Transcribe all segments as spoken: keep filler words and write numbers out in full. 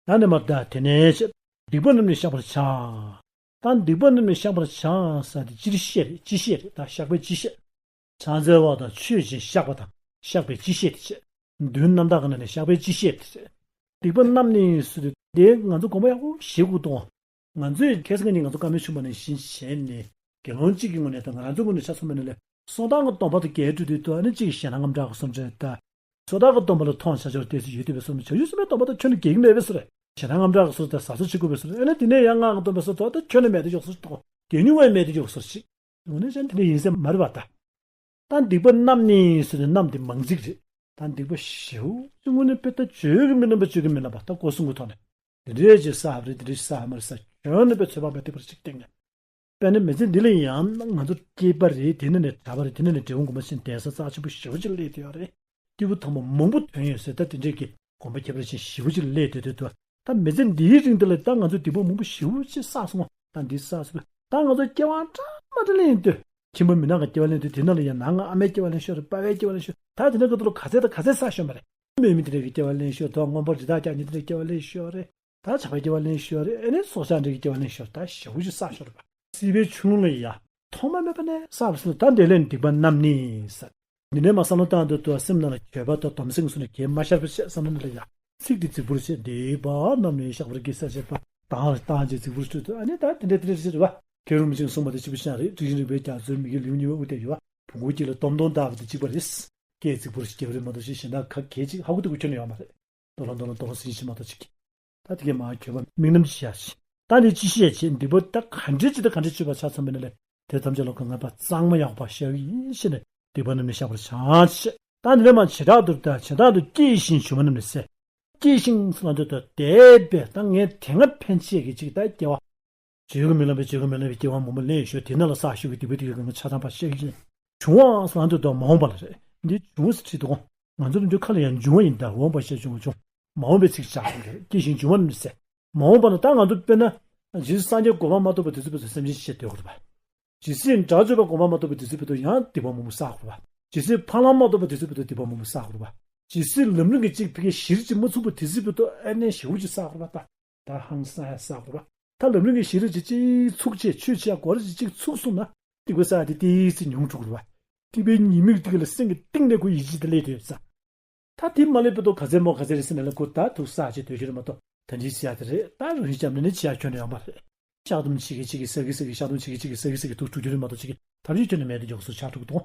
ད་ནི་མ་ད་དེ་ནས་ཆེ། སྡིག་པ་རྣམས་ནི་བཤགས་པར་བྱ། ད་སྡིག་པ་རྣམས་ནི་བཤགས་པར་བྱ་ཟེར་དེ་སྤྱིར་བཤད་རེད། སྤྱི་བཤད་རེད། ད་བཤགས་པའི་སྤྱི་བཤད། ཕྱག་འཚལ་བ་དང་མཆོད་ཅིང་བཤགས་པ་དང་། བཤགས་པའི་སྤྱི་བཤད་དེ་བྱས། མདུན་རྣམ་དག་གི་ནང་ནས་བཤགས་པའི་སྤྱི་བཤད་དེ་བྱས། སྡིག་པ་རྣམས་ནི་ཟེར་དུས་དེ་ང་ཚོ་དགོངས་པ་ཡག་པོ་བཞེས་དགོས་འདུག་ང་ཚོས་ཁ་སང་ཉིན་ང་ཚོ་བཀའ་མོལ་ཞུས་པ་ནང་བཞིན་བྱས་ནས། དགེ་སློང་གཅིག་གི་ངོས་ནས་དང་ང་རང་ཚོའི་ངོས་ནས་ཆ་མཚོན་པ་ཡིན་ན་ལས། སོ་ཐར་གྱི་སྡོམ་པ་དང་འགལ་འགྲོ་དུས་དུ་ཨ་ནི་གཅིག་གཞན་དང་རྔམ་སྐྲག་གི་བཟོ་འདྲ་དང་། སོ་ཐར་གྱི་སྡོམ་པ་ལ་མཐོང་བྱ་སྦྱོར་ཏོག་ཙམ་ཡོད་དུས་པའི་བཟོ་འདྲ། བྱ་ཡུལ་སེམས་པའི་སྡོམ་པ་དང་ཁྱོན་ནས་འགལ་གྱི་མེད་པའི་བཟོ་འདྲ། གཞན་དང་རྔམ་སྐྲག་གི་བཟོ་འདྲ། ཟ་སོ་བྱེད་དགོས་པའི་བཟོ་འདྲ། ཨ་ནི་དེ་ནས་ཡང་སྔགས་ཀྱི་སྡོམ་པའི་བཟོ་འདྲ་དང་ཁྱོན་ནས་མེད་དུ་འཇོག་སོ་འདྲ། འགལ་མྱོང་བའི་མེད་དུ་འཇོག་སོ་འདྲ་ཞིག་དངོས་གནས་ཀྱང་དེ་འདྲ་ཡིན་ས་མ་རེད་པ་ད། ད་སྡིག་པ་རྣམས་ནི་ཟེར་ནས་རྣམས་དེ་མང་ཚིག་རེད། ད་སྡིག་པ་ཞེ་པོ་ཅིག་དངོས་གནས་དཔེ་ད་བརྗོད་ཀྱི་མི་རྣམ་པ། བརྗོད་ཀྱི་མི་རྣམ་པ། ད་སྒོ་གསུམ་གྱི་ཐོག་ནས་འདི་འདྲས་ཅིག་བསགས་པ་རེད། འདི་འདྲས་བསགས་མ་རེད་ཟེར་ཁྱོན་ནས་དཔེ་ཚོད་དཔག་མེད་ཐེབས་པ་ཅིག་སྟེང་ནས། དཔེར་ན་མི་ཚེ་འདི་ལ་ཡང་ང་ཚོ་སྐྱེས་པ་རེད། དེ་ནས་ནས་གྲྭ་པ་རེད། དེ་ནས་ནས་འབྲས་སྤུངས་སྒོམ་པ་ཆེན་གདན་ས་རྩ་ཆེན་པོ་ཞེ་པོ་ཅིག་སླེབས་བསྡད་ཡོད་རེད། སྐྱེས་བུ་དམ་པ་མང་པོ་ཐོན་ཡོད་ཟེར། ད་དེ་འདྲས་ཀྱི་དགོན་པ་ཁྱད་པར་ཅན་ཞེ་པོ་ཅིག་སླེབས་བསྡད་དུས་དུ། ད་མི་ཚེ་འདིའི་རིང་འདི་ལ་ད་ང་ཚོ་སྡིག་པ་མང་པོ་ཞེ་པོ་ཅིག་བསགས་སོང་། ད་འདི་བསགས་སོང་། ད་ང་ཚོ་སྐྱེ་བ་འདྲ་མ་འདྲ་ལེན་དུས། ཁྱིམ་པ་མི་ནག་གི་སྐྱེ་བ་ལེན་དུས། དེ་ནང་ལ་ཡང་ནང་ང་ཨ་མའི་སྐྱེ་བ་ལེན་ཤོར་རེད། པ་ཕའི་སྐྱེ་བ་ལེན་ཤོར། ད་དེ་འདྲ་གི་དུ་ལ་ག་ཚད་དང་ག་ཚད་བསགས་ཤོར་མ་རེད། མི་མི་དེ་འདྲ་གི་སྐྱེ་བ་ལེན་ཤོར། ད་སྔོན་པོ་རི་དྭགས་རྒྱག་མཁན་དེ་འདྲ་སྐྱེ་བ་ལེན་ཤོར་རེད། ད་ཇག་པའི་སྐྱེ་བ་ལེན་ཤོར་རེད། ཨ་ནི་སྲོག་ཆགས་འདྲ་གི་སྐྱེ་བ་ལེན་ཤོར། ད་ཞེ་པོ་ཅིག་བསགས་ཤོར་རེད་པ། སྲིད་པའི་ཆུ་ཀླུང་ལ་ཡ་ཐོག་མ་མེད་པ་ནས་བསགས་པ་སོང་། ད་འདི་ལས་སྡིག་པ་རྣམས་ནི་ཟེར། འདི་ནས་མ་བསམ་བློ་བཏང་དུས་དུ་སེམས་ནང་ལ་འགྱོད་པ་དང་སྡོམ་སེམས་སོགས་ནས་གྱེས་མ་ཤར་བ་བྱས། བསམ་བློ་ནང་ལ་ཡ་ཚིག་འདི་རྫིག་པོར་བྱས། སྡིག་པ་རྣམས་ནི་བཤགས་པར་གྱིས་ཟེར་བྱས་པ་དང་བཏང་བྱས་རྫིག་པོར་བྱས་དུས། ཨ་ནི་ད་དེ་འདྲ་དེ་འདྲ་ཞིག་རེད་པ། མཁན་རིན་པོ་ཆེས་གསུངས་པ་དེ་གཅིག་པ་ཤ་རེད། ཁྲིག་ཤིང་རིག་པའི་རྒྱ་མཚོའི་མི་ཡུལ་ལེའུ་གཉིས་པ་དབུ་དེ་ཡོད་པ། བོང་གུ་གཅིག་ལ་སྡོམ་སྟོང་བཏགས་པ་དེ་གཅིག་པ་རེད། སྐད་རྫིག་པོར་ཞིག་རྒྱབ་རེད་མ་གཏོགས་ཞིག་གཞན་དག་ག་གལ་ཅིག་ཧ་གོ་ཐུབ་ཀྱི་ཁྱོན་ནས་ཡོད་མ་རེད། ཏོ་ལོ་ཏོ་ལོ་ཏོ་ལོ་ཟིན་ཞིག་མ་གཏོགས་ཅིག་ད་དེ་གས་མ་འགྱོད་པ་དམིགས་རྣམ་ཅི་བྱ་ཞིག་ད་འདི་ཅི་ཤེས་ཅེས་སྡིག་པ་ད་ག་འདྲའི་ཅི་ད་ག་འདྲའི་བཅོས་པ་ཆ་ཚང་བའི་ནང་ལས། དེ་ཐམས་ཅད་ལ་གང་ངེས་པ་གཙང་མ་ཡག་པ་བཤགས་ཡིན་ཞེས་ནས་སྡིག་པ་རྣམས་ནི་བཤགས་པར་བྱ་ཞེས། ད་འདི་ལས་མ་བྱེ་བྲག་ཏུ་ད་བྱེ་བྲག་ཏུ་སྐྱེས་ཤིང་འབྱུང་བ་རྣམས་ནི་ཟད། སྐྱེས་ཤིང་ཟེར་ན་འདོད་དོ་དེ་བས་ད་ངས་དེ་སྔ་ཕན་ཆད་ཀྱི་ཅིག་ད་སྐྱེ་བ། བརྗོད་ཀྱིས་མི་ལང་བའི་བརྗོད་ཀྱིས་མི་ལང་བའི་སྐྱེ་བ་མང་པོ་ལེན་ཤོར། དེ་ནང་ལ་བསགས་ཤོར་གྱི་སྡིག་པའི་སྡིག་པའི་གང་ག་ཆ་ཚང་པ་བཤགས་ཀྱི་ཡིན། འབྱུང་བ་ཟེར་ན་འདོད་དོ་མ་འོངས་པ་ལ་རེད། འདི་འབྱུང་བ་ཟེར་བྲིས་འདུག་ང་ཚོ་རང་ཚོའི་ཁ་ལ་ཡང་འབྱུང་བ་ཡིན། ད་འོངས་པ་ཞེས་འབྱུང་བ་འབྱུང་། མ་འོངས་པའི་ཚིག་བྱ་དགོས་རེད། སྐྱེས་ཤིང་འབྱུང་བ་རྣམས་ནི་ཟད། མ་འོངས་པ་ན་ད་ང་ཚོ་དཔེར་ན། ཇི་སྲིད་སངས་རྒྱས་གོ་འཕང་མ་ཐོབ་པ་དེ་ཚོ་བོད་དུ་སེམས་ཅན་ཤེས་སྡོད་དགོས་རེད་པ། ཇི་སྲིད་དགྲ་བཅོམ་པ་གོ་འཕང་མ་ཐོབ་པ་དེ་ཚོ་བོད་དུ་ཡང་སྡིག་པ་མང་པོ་བསགས་དགོས་རེད་པ། ཇི་སྲིད་འཕགས་ལམ་མ་ཐོབ་པ་དེ་ཚོ་བོད་དུ་སྡིག་པ་མང་པོ་བསགས་དགོས་རེད་པ། ཇི་སྲིད་ལམ་རིམ་གྱི་གཅིག་ཕ་གིའི་གཞིར་གཅིག་མ་ཚུགས་པ་དེ་ཚོ་བོད་དུ་ཨ་ནེ་ཞེ་པོ་ཅིག་བསགས་དགོས་རེད་པ། ད་ཧང་སང་ཡ་བསགས་དགོས་རེད་པ། ད་ལམ་རིམ་གྱི་གཞིར་གཅིག་གཅིག་ཚུགས་བྱས་ཆོས་བྱེད་ཡ་གོ་ར་གཅིག་གཅིག་ཚུགས་སོང་ན། སྡིག་པ་བསགས་ཡ་དེ་ཏིག་ཙི་ཉུང་འགྲོ་གི་རེད་པ། སྡིག་པའི་ཉེས་དམིགས་དེ་ག་ལ་སེམས་ཀྱི་གཏིང་ནས་ཁོ་ཡིད་ཆེས་དེ་སླེབས་ཡོད་ཙང་། ད་དེ་མ་སླེབས་པ་དུ་ག་ཚད་མོ་ག་ཚད་རེད་ཟེར་ན་ལ་ཁོ་ད་ཐུག་ས་ཅིག་སྡོད་ཀྱི་རེད་མ་གཏོགས། ད་འདི་བྱེད་ཡ་དེ་རེད། ད་རང་བཞིན་ཅམ་ནས་ནི་བྱེད་ཡ་ཁྱོན་ནས་ཡོད་མ་རེད། བཤགས་སྡོམ་བྱེད་ཀྱི་བྱེད་ཀྱི་བསགས་ཀྱི་བསགས་ཀྱི་བཤགས་སྡོམ་བྱེད་ཀྱི་བྱེད་ཀྱི་བསགས་ཀྱི་བསགས་ཀྱི་ཐུག་འགྲོ་རྒྱུ་རེད་མ་གཏོགས་བྱེད་ཀྱི་ཐབས་ཤེས་ཁྱོན་ནས་མེད་དུ་འཇོག་སུ་ཆགས་འགྲོ་གི་འདུག་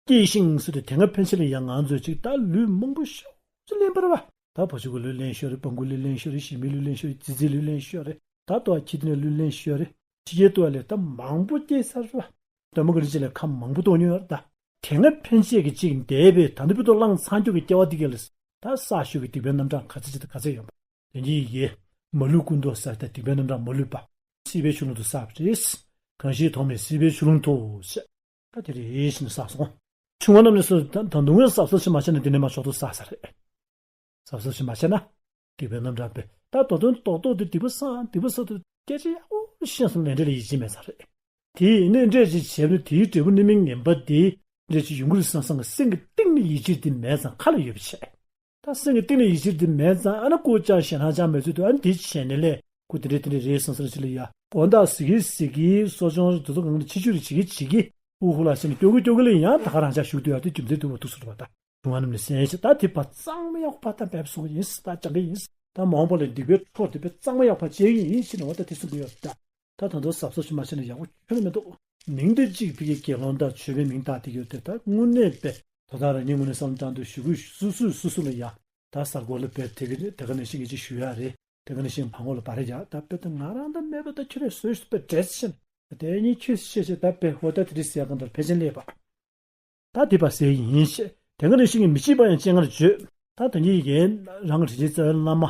སྐྱེས་ཤིང་ཟེར་དུས་དེ་སྔ་ཕན་ཆད་ལ་ཡང་ང་ཚོས་ཅིག་ད་ལུས་མང་པོ་ཤོག་ཅིག་ལེན་པ་རེད་པ། ད་བ་ཕྱུགས་ཀྱི་ལུས་ལེན་ཤོར་རེད། སྤང་ཁུ་ལུས་ལེན་ཤོར་རེད། ཞི་མིའི་ལུས་ལེན་ཤོར་རེད། ཙི་ཙིའི་ལུས་ལེན་ཤོར་རེད། ད་ལྟོ་བ་ཁྱི་དེ་ནས་ལུས་ལེན་ཤོར་རེད། ཕྱི་རྒྱལ་ལྟོ་བ་ལས་ད་མང་པོ་སྐྱེས་ཚར་རེད་པ། སྟོན་མོ་གི་རིགས་ཅིག་ལས་ཁ་མང་པོ་གཏོང་མྱོང་ཡོད་རེད་ད། དེ་སྔ་ཕན་ཆད་ཀྱི་ཅིག་འདས་པའི་ད་ལྟ་བར་དུ་བླངས་ཚར་རྒྱུ་གི་སྐྱེ་བ་འདི་ག་ལས། ད་བསགས་ཤོར་གྱི་སྡིག་པའི་རྣམ་གྲངས་ག་ཚད་ཅིག་དང་ག་ཚད་ཡོད་པ། དེ་ཉིད་ཡེ། མ་ལུས་ཀུན་བཟློག་ཟེར་ཏེ་སྡིག་པའི་རྣམ་གྲངས་མ་ལུས་པ། སྲིད་པའི་ཆུ་ཀླུང་དུ་བསགས་པ་རེད། གང་ཞིག་དོགས་མེད་སྲིད་པའི་ཆུ་ཀླུང་དུ་ཞེས། ད་དེ་རེ་རེ་བཞིན་བསགས་སོང་། ཆུང་བ་རྣམས་ནི་སོ་ད་ད་དུང་ངས་གཟབ་གཟབ་ཞིག་མ་བྱས་ན་འདི་ནས་མ་ཞོག་ཏུ་བསགས་ས་རེད། གཟབ་གཟབ་ཞིག་མ་བྱས་ན། སྡིག་པའི་རྣམ་གྲངས་དཔེ་ད་ད་དུང་རྡོག་རྡོག་དེ་སྡིག་པ་བསགས་སྡིག་པ་བསགས་དུས་སྐད་ཆ་ཡག་པོ་བཤད་སོང་ལས་འབྲས་ལ་ཡིད་ཆེས་མེད་ས་རེད། དེ་ཡིན་ནའི་འདྲས་ཅིག་བྱས་ན་དེའི་འབྲས་བུ་ནི་མི་ངན་པ་དེ་འདྲས་ཅིག་ཡོང་གི་རེད་བསམ་བསམ་གི་སེམས་ཀྱི་གཏིང་ནས་ཡིད་ཆེས་དེ་མེད་ཙང་ཁ་ལ་ཡོད་པ་བྱས། ད་སེམས་ཀྱི་གཏིང་ནས་ཡིད་ཆེས་དེ་མེད་ཙང་ཨ་ན་ཀུ་ཅག་ཞེ་སྣང་ཅང་མེད་ཚུལ་དུ་ཨ་ནི་དེ་བྱས་ནས་ལས་ཀུ་དེ་འདྲས་དེ་འདྲས་རེད་བསམ་བསམ་ཅིག་ལ་ཡ་དགོང་དག་ཟི་གི་ཟི་གི་གསོ་སྦྱོང་དེ་ཚོ་གང་ལ་ཕྱི་བཅོས་རེ་བྱེད་ཀྱི་བྱེད་ཀྱི་ཨུ་ཧུ་ལ་ཟེར་ནས་སྐྱོ་གི་སྐྱོ་གི་ལ་ཡང་ད་ག་རང་ཅག་ཞུགས་དུས་ཡ་དེ་རྒྱུ་མཚན་དུ་བ་ཐུག་སོང་བ་ད། བྱུང་བ་རྣམས་ནི་སེམས་ཤིང་། ད་དེ་བ་གཙང་མ་ཡག་པ་ད་འབེབས་སོང་ཡིན། ད་སྦྱང་གི་ཡིན། ད་མ་འོངས་པ་ལ་སྡིག་པའི་འཕྲོ་དེ་བས་གཙང་མ་ཡག་པ་བྱེད་ཀྱི་ཡིན་ཞེས་ནས་འོ་ད་དེ་གསུང་གི་ཡོད་ད། ད་ད་དུང་གཟབ་གཟབ་ཞིག་མ་བྱས་ན་ཡག་པོ་ཁྱོན་ནས་མི་འདུག་མིང་དེ་གཅིག་ཕ་གིའི་དགེ་སློང་དང་ཆོས་པའི་མིང་བཏགས་དེ་ཡོད་དེ་ད་དངོས་གནས་པས་དོ་བདག་རང་ཉིད་ངོས་ནས་བསམ་བློ་བཏང་དུས་ཞུ་གི་སུ་སུས་སུ་སུ་ལ་ཡ། ད་གཟའ་འཁོར་ལ་དཔེ་དེ་ག་དེ་ག་ནང་བཞིན་གྱི་ཅིག་ཞུ་ཡ་རེད། དེ་ག་ནང་བཞིན་བ་ངོ་ལ་བ་རེད་ཡ། ད་དཔེ་ད་ང་རང་ད་མེད་པ་ད་ཁྱོད་རས་བཟོས་ཤིག་དཔེ་འདྲེས་ཤིག་དེ་གཉིས་ཁྱོད་ཤེས་ཤིག་ད་དཔེ་འོ་ད་དེ་རིགས་ཟེར་ཡ་གང་ལྟར་ཕལ་ཆེར་སླེབས་པ། ད་དེ་བ་ཟེར་ཡིན་ཞེས། དེ་ག་ནང་བཞིན་གྱི་མི་ཕྱེད་པ་ཡང་སྤྱན་སྔར་བརྗོད། ད་དེ་ཉིད་ཀྱིས་རང་གི་དྲིན་ཅན་རྩ་བའི་བླ་མ།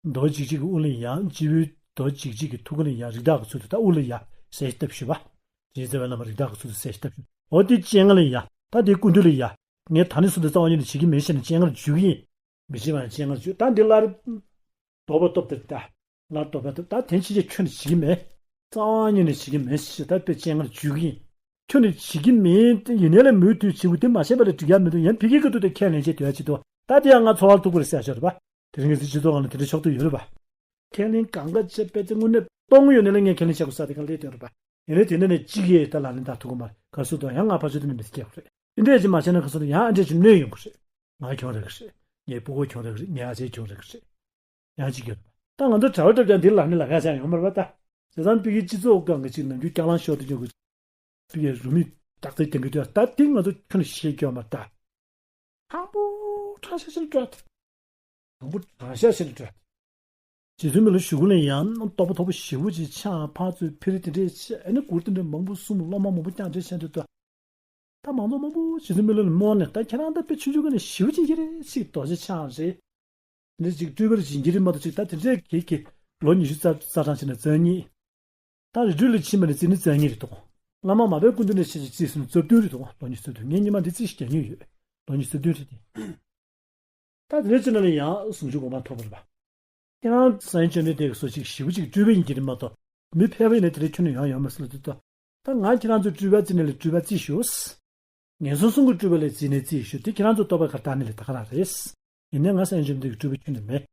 རྡོ་རྗེ་འཇིགས་བྱེད་ཀྱི་དབུ་ལ་ཡང་སྤྱི་བོའི་རྡོ་རྗེ་འཇིགས་བྱེད་ཀྱི་ཐུགས་ཀ་ལ་ཡང་རིགས་བདག་གི་ཚུལ་དུ་ད་དབུ་ལ་ཡང་གསལ་བཏབ་ཞུས་པ། དྲིན་ཅན་རྩ་བའི་བླ་མ་རིགས་བདག་གི་ཚུལ་དུ་གསལ་བཏབ་ཞུས། འོ་དེ་སྤྱན་སྔར་ལ་ཡང་ད་དེའི་སྐུ་མདུན་ལ་ཡང་། ངས་ད་ནི་སུ་དང་རྩ་བ་ཉིད་ནས་བྱེད་ཀྱི་མེད་ཞེས་ནས་སྤྱན་སྔར་འཇུག་གི་ཡིན། མི་ཤེས་པ་ཡང་སྤྱན་སྔར་འཇུག་ད་འདི་སླར། དོགས་པ་སྟོབས་དེར་ལྟ། སླར་དོགས་པ་སྟོབས་ད་དེ་ཕྱི་རྒྱལ་ཁྱོན་ནས་བྱེད་ཀྱི་མེད། རྩ་བ་ཉིད་ནས་བྱེད་ཀྱི་མེད་ཞེས་ད་དཔེ་སྤྱན་སྔར་འཇུག་གི་ཡིན། ཁྱོན་ནས་བྱེད་ཀྱི་མེད་དེ་ཡིན་ནའི་ལས་མུ་མཐུད་བྱེད་དགོས་དེ་མ་བཤད་པ་ལས་འགྲིག་ཡ་མི་འདུག་ཡང་ཕ་གིའི་སྐད་དུ་དེ་ཁས་ལེན་བྱེད་འདོད་ཡ་ཅི་འདུག་ད་དེ་ཡང་ང་ཚོར་བ་ཐུག་པ་རེད་ཟེར་ཡ་ཆོག་རེད་པ། དེ་རིང་གི་སྤྱི་ཚོགས་ནང་ལ་དེ་འདྲ་ཕྱོགས་བསྡུས་ཡོད་རེད་པ། ཁས་ལེན་གང་ག་བྱས་པས་དེ་དངོས་གནས་སྟོང་ཡོད་ནས་ལས་ངས་ཁས་ལེན་བྱེད་དགོས་ས་དེ་ག་ལས་དོན་རེད་པ། ཡིན་ནའི་དེ་འདྲ་ནས་གཅིག་ཡས་ད་ལག་ལེན་བསྟར་ཐུབ་ཀྱི་མ་རེད། ག་སུ་དང་ཡང་ང་ཕར་ཚུར་དེ་འདྲ་མི་སྐྱེ་དགོས་རེད། དེ་འདྲས་ཅིག་མ་བྱས་ན་ག་སུ་དང་ཡང་ཨ་འདྲས་ཅིག་གནོད་ཡོང་གི་རེད། ང་གྱོང་རག་གི་རེད། ངའི་སྤུ་གུ་གྱོང་རག་གི་རེད། ངའི་ཨ་ཅེ་གྱོང་རག་གི་རེད། ཡང་གཅིག་ཡོད། ད་ང་ཚོ་གྲྭ་བ་གྲྭ་རྐྱང་འདིར་ལབ་ནས་ལབ་ཡག་ཅང་ཡོད་མ་རེད་པ་ད། བྱས་ཙང་ཕ་གིའི་སྤྱི་ཚོགས་སྒང་གི་ཅིག་ནམ་རྒྱུན་སྐྱག་ལང་ཤོར་དུ་འཇུག་གི། ཕ་གིའི་རུ་མི་དྲག་རྩལ་ཀྱང་གི་དུས་ད་དེ་ང་ཚོ་ཁྱོན་ནས་ཤེས་ཀྱི་ཡོད་མ་རེད་ད། དང་པོ་དྲང་བཞག་བྱས་ནས་སྤྲོད། དང་པོ་དྲང་བཞག་བྱས་ནས་སྤྲོད། རྗེ་བཙུན་མི་ལ་གཞུག་གུ་ལ་ཡང་སྟོབས་པོ་མཐོ་པོ་ཞེ་པོ་ཅིག་ཆགས། ཕར་ཚུར་འཕུར་དེ་འདྲས་བྱས། ཨ་ནི་མགུར་དེ་འདྲས་མང་པོ་གསུངས། སློབ་མ་མང་པོ་བསྐྱངས་བྱས་བྱས་འདུག་ད། ད་མང་ཚོགས་མང་པོ་རྗེ་བཙུན་མི་ལ་ནི་སྨོན་ནས། ད་ཁྱེད་རང་ད་དཔེ་ཆུང་ཆུང་ག་ནས་ཞེ་པོ་ཅིག་ཡིན་གྱི་རེད། ཅིག་རྡོ་རྗེ་འཆང་རེད། འདི་ཅིག་སྤྲུལ་པར་བྱིན་གྱི་རེད་མ་གཏོགས། ཅིག་ད་དེ་འདྲའི་གེ་གེ་ལོ་ཉི་ཤུ་རྩ་རྩ་གྲངས་བྱས་ན་རྩ་གཉིས། ད་རི་ཁྲོད་ལ་ཕྱིན་པ་ནས་བརྩིས་ན་རྩ་གཉིས་རེད་འདུག། བླ་མ་མར་པའི་སྐུ་མདུན་ནས་བྱས་ཅིག་བརྩིས་སོང་ན་རྩ་བདུན་རེད་འདུག། ལོ་ཉི་ཤུ་རྩ་བདུན། ངས་སྔོན་མ་འདི་རྩིས་ཤིག་རྒྱག་མྱོང་ཡོད། ལོ་ཉི་ཤུ་རྩ་བདུན་རེད་དེ། ད་དེ་འདྲའི་ཕྱི་ནང་ལ་ཡང་ཟུང་འཇུག་གོ་འཕང་ཐོབ་པ་རེད་པ། ཁྱེད་རང་སངས་རྒྱས་བཅོམ་ལྡན་འདས་ཀྱི་སོ་ཅིག་ཞེ་པོ་ཅིག་སྤྲུལ་པ་ཡིན་གྱི་རེད་མ་གཏོགས། མི་ཕལ་པ་ཡིན་ན་དེ་འདྲའི་ཁྱོན་ནས་ཡོང་ཡོད་མ་རེད་ཟེར་ལབ་དུས་ད། ད་ང་ཁྱེད་རང་ཚོ་སྤྲུལ་པ་བརྩིས་ནས་ལ་སྤྲུལ་པ་བརྩིས་ཞུ། ངན་སོང་གསུམ་གྱི་སྤྲུལ་པ་ལ་བརྩིས་ནས་བརྩིས་ཞུ། དེ་ཁྱེད་རང་ཚོ་རྟོགས་པ་གར་བཏང་ནས་ལ་ད་ག་རང་རེད། ཡིན་ནའི་ང་སངས་རྒྱས་བཅོམ་ལྡན་འདས་ཀྱི་སྤྲུལ་པ་ཁྱོན་ནས་མེད།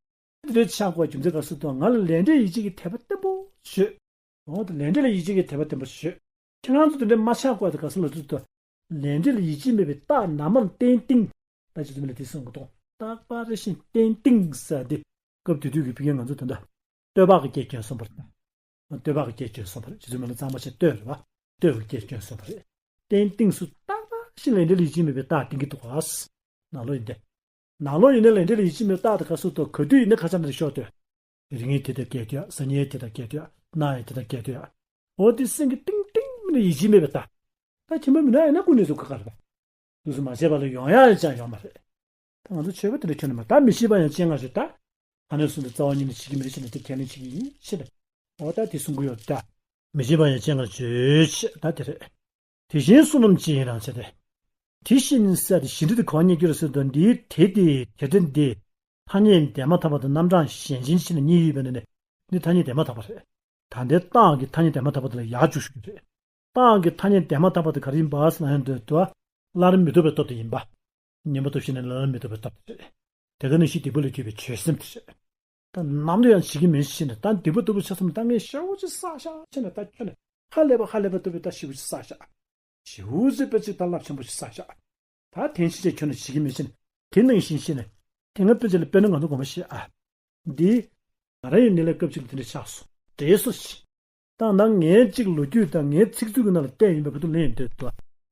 དེ་འདྲའི་ཆགས་དགོས་རྒྱུ་མཚན་ག་རེ་ཟེར་དུས། ང་ལ་ལས་འབྲས་ཡིད་བྱེད་ཀྱི་དད་པ་བརྟན་པོ་ཡོད། འོ་ད་ལས་འབྲས་ལ་ཡིད་ཆེས་ཀྱི་དད་པ་བརྟན་པོ་ཞིག་ཡོད། ཁྱེད་རང་ཚོ་དེ་འདྲ་མ་ཆགས་དགོས་དེ་ག་ས་ལ་ཚུད་དོ། ལས་འབྲས་ལ་ཡིད་ཆེས་མེད་པའི་རྟགས་ནམ་མར་ཏན་ཏིང་། ད་ཅི་ཚོད་མི་ལ་དེ་གསུང་གི་འདུག། རྟག་པ་རེ་བཞིན་ཏན་ཏིང་ཟེར་དེ། སྐབས་དེ་དུས་ཀྱི་ཕ་གིར་ང་ཚོ་ད་ལྟ་སྟོད་པ་གི་སྐད་སྐྱོན་སོང་བ་རེད། སྟོད་པ་གི་སྐད་སྐྱོན་སོང་བ་རེད། ཅི་ཚོད་མི་ལ་གཙང་མ་བྱས་སྟོད་རེད་པ། སྟོད་ཀྱི་སྐད་སྐྱོན་སོང་བ་རེད། ཏན་ཏིང་སུ་རྟག་པ་རེ་བཞིན་ལས་འབྲས་ལ་ཡིད་ཆེས་མེད་པའི་རྟགས་ཏིང་གི་འདུག་ག། ནང་ལོགས་ཡིན་ཏེ། ནང་ལོགས་ཡིན་ན་ལས་འབྲས་ལ་ཡིད་ཆེས་མེད་རྟགས་དེ་ག་སུ་དང་ག་དུས་ཡིན་ན་ཁ་ཆག་འདི་ཤོར་དུས། རིགས་ངན་དེ་དང་སྐད་དོད། སང་ཉིན་དེ་དང་སྐད་དོད། གནངས་ཡང་དེ་དང་སྐད་དོད། འོ་དེ་སེམས་ཀྱི་ཏིང་ཏིང་མིན་ན་ཡིད་ཆེས་མེད་པའི་རྟགས། ད་ཁྱིམ་པ་མི་ན་ཡིན་ན་ཀུན་ནས་སུ་ཁ་ཁར་བ། དུས་སུ་མ་བྱས་པ་ལ་ཡོང་ཡ་ཡང་ཅང་ཡོང་མ་རེད། ད་ང་ཚོ་ཆོས་པ་དེ་འདྲ་ཁྱོན་ནས་མ། ད་མི་ཤེས་པ་ཡང་སྤྱན་སྔར་ཞིག་ད། ཨ་ནེ་གསུམ་དུ་རྩ་བ་ཉིད་ནས་བྱེད་ཀྱི་མེད་ཕྱིར་ནས་དེ་ཁས་ལེན་བྱེད་ཀྱི་ཡིན་ཕྱིར་ནས། འོ་ད་དེ་གསུང་གི་ཡོད་ད། མི་ཤེས་པ་ཡང་སྤྱན་སྔར་བརྗོད་ཅེས་ད་དེ་རེད། དེ་བཞིན་བསོད་ནམས་ཅི་ཡིན་རང་བྱས་ཏེ། དེ་བཞིན་ཟེར་ཏེ་གཞི་འགྲོ་དེ་གོ་བ་རྙེད་རྒྱུ་རེད་ཟེར་དུས་འདིའི་དེ་དེ་དེ་འདྲ་འདི། ཐ་སྙད་འདས་མ་ཐག་པ་དང་རྣམ་གྲངས་གཞན་ཅན་ཕྱི་ནས་གཉིས་ཡོད་པ་ནི་ནི་ཐ་སྙད་འདས་མ་ཐག་པ་རེད། ད་ལྟའི་རྟགས་ཀྱི་ཐ་སྙད་འདས་མ་ཐག་པ་དེ་ལ་ཡར་འཇུག་ཞུ་རྒྱུ་རེད། རྟགས་ཀྱི་ཐ་སྙད་འདས་མ་ཐག་པ་དེ་ག་རེ་ཡིན་པ་ཟེར་ན་ཡང་འདོད་དུ། སླར་མི་ལྡོག་པའི་སྟོབས་དེ་ཡིན་པ། ཉན་པ་སྟོབས་ཞེས་ནས་སླར་མི་ལྡོག་པའི་སྟོབས་དེ་རེད། དེ་ག་ནང་བཞིན་སྡིག་པ་ལས་གྱུར་པའི་ཆོས་སེམས་དེ་རེད། ད་ནམ་དུ་ཡང་བྱེད་ཀྱི་མིན་ཞེས་ནས། ད་སྡིག་པ་ལྟ་བུ་ཆ་ཚང་ད་ངས་ཞེ་པོ་ཅིག་བསགས་ཤག་ཅེས་ནས། ད་ཁྱོད་ནས་ཧ་ལས་པ་ཧ་ལས་པ་ལྟ་བུའི་ད་ཞེ་པོ་ཅིག་བསགས་ཤག། ཞེ་པོ་ཅིག་དཔེ་ཅིག་ད་རླབས་ཆེན་པོ་ཞིག་བསགས་ཤག། ད་ཐེངས་ཤིག་ཅིག་ཁྱོད་ནས་བྱེད་ཀྱི་མིན་ཞེས་ནས། དེ་ནང་བཞིན་ཞེས་ནས། དེ་སྔ་དཔེ་ཅིག་ལ་དཔེར་ན་ང་ཚོ་དགོངས་པ་བཞེས་ཨ། འདི། ང་རང་ཡི་ནད་ལས་སྐབས་གཅིག་ལ་དེ་འདྲ་ཆགས་སོང་། དྲན་གསོ་ཞིག། ད་ནང་ངའི་གཅིག་ལོ་རྒྱུས་དང་ངའི་ཚིག་མཛོད་ཀྱི་ནང་ལ་བལྟས་ཡིན་པའི་བར་དུ་ལན་འདོད་དོ།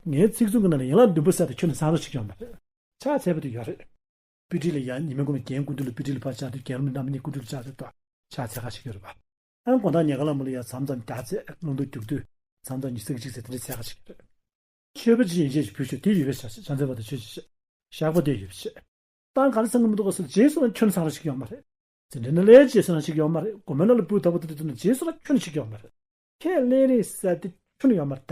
ངའི་ཚིག་མཛོད་ཀྱི་ནང་ལ་ཡན་ལག་བདུན་པོ་ཟེར་དེ་ཁྱོན་ནས་ཚང་རོགས་བྱེད་ཀྱི་ཡོད་མ་རེད། ཕྱག་འཚལ་བ་དེ་ཡོད་རེད། དཔེ་ཁྲིད་ལ་ཡང་ཉི་མའི་མགོ་ནས་རྒན་སྐུ་མདུན་ལ་དཔེ་ཁྲིད་ལ་ཕར་བཅར་དུས། རྒན་རབས་རྣམ་གཉིས་སྐུ་མདུན་ལ་བཅར་དུས་དོ། ཕྱག་འཚལ་ཁ་ཞིག་ཡོད་རེད་པ། ཨ་དགོང་དག་ཉལ་ཁ་ལ་མོ་ལ་ཡང་མཚམས་མཚམས་རྒྱག་ཚད་རླུང་རྟ་རྒྱུག་དུས་མཚམས་མཚམས་ཉི་ཤུ་རྩ་གཅིག་ཚེ་དེ་འདྲའི་ཚད་ཁ་ཞིག་ཡོད་རེད། མཆོད་པ་ཅིག་ཡན་ཆད་ཅིག་ཕུལ་ཆོག། དེ་ཡོད་པའི་ཕྱག་ཕྱག་འཚལ་བ་དང་མཆོད་ཅིག་བཤད། བཤགས་པ་དེ་ཡོད་པའི་ཕྱག། ཏང་ག་རེ་ཚང་གི་མི་འདུག་ག་ཟེར། རྗེས་སུ་ལ་ཁྱོན་ཚང་ར་ཞིག་ཡོད་མ་རེད། ཟེར་འདྲི་ན་ལས་རྗེས་སུ་ལ་ཞིག་ཡོད་མ་རེད། དགོན་པའི་ནང་ལ་སྤུས་དག་པོ་དེ་འདྲ་འདུག་ན་རྗེས་སུ་ལ་ཁྱོན་ཞིག་ཡོད་མ་རེད། ཁས་ལེན་རེད་ཟེར་དེ་ཁྱོན་ཡོད་མ་རེད་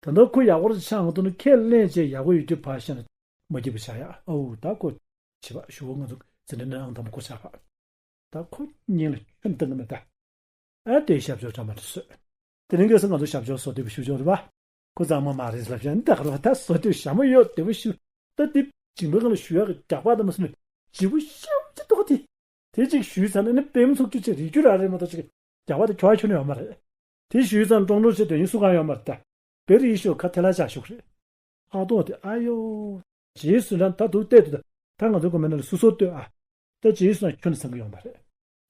ད། ད་ལྟ་ཁོ་ཡག་པོ་རེད་ཆགས་འདུག་ན་ཁས་ལེན་བྱས་ཡག་པོ་ཡོད་དུས་ཕར་བཞག་ན་མ་སྐྱིད་པ་ཆགས་ཡག། ཨོ་ད་ཁོ་བྱེད་པ་ཞུ་བ་ང་ཚོ་ཟེར་འདྲི་ན་ཨང་དང་པོ་ཁོ་ཆགས་པ། ད་ཁོ་སྙིང་ལ་ཁྱོན་གཏོང་གི་མེད་ད། ཨ་དེའི་ཞབས་ཞུ་འདྲ་མ་འདྲ་བཟོས། དེ་རིང་ཁ་སང་ང་ཚོ་ཞབས་ཞུ་བཟོ་བདེ་པོ་ཞུ་ཆོག་རེད་པ། ཁོ་གཙང་མ་མ་རེད་ལབ་ཤག་ནི་ད་ག་རེ་བ། ད་བཟོ་དུས་ཞྭ་མོ་ཡོད་བདེ་པོ་ཞུ། ད་དེ་སྦྱིན་པའི་སྒང་ལ་ཞུ་ཡག་གི་རྒྱག་པ་དེ་མ་སོང་ནས་བརྗེ་པོ་ཤེའུ་ཅིག་འདུག་དེ། དེ་ཅིག་ཞུས་ཚར་ན་ནི་དཔེ་མི་ཚོགས་རྒྱུ་ཅིག་རིག་རྒྱུ་རང་རེད་མ་གཏོགས་ཅིག་རྒྱག་པ་དེ་ཁྱོ་ཁྱོན་ནས་ཡོད་མ་རེད། དེ་ཞུས་ཚར་ན་ཀྲོང་ཀྲོང་བྱེད་དོན་ཡིན་སུ་གང་ཡོད་མ་རེད་ད། བེ་རི་ཡི་ཤོ་ཁ་ཐེ་ལ་ཅག་ཤོག་རེད། ཨ་ཏོ་དེ་ཨ་ཡོ། རྗེས་སུ་རང་ད་དུ་བལྟས་དུས་ད་ད་ང་ཚོ་དགོན་པའི་ནང་ལ་སུ་སོ་ལྟོས་ཨ། ད་རྗེས་སུ་རང་ཁྱོན་ནས་ཚང་གི་ཡོད་མ་རེད།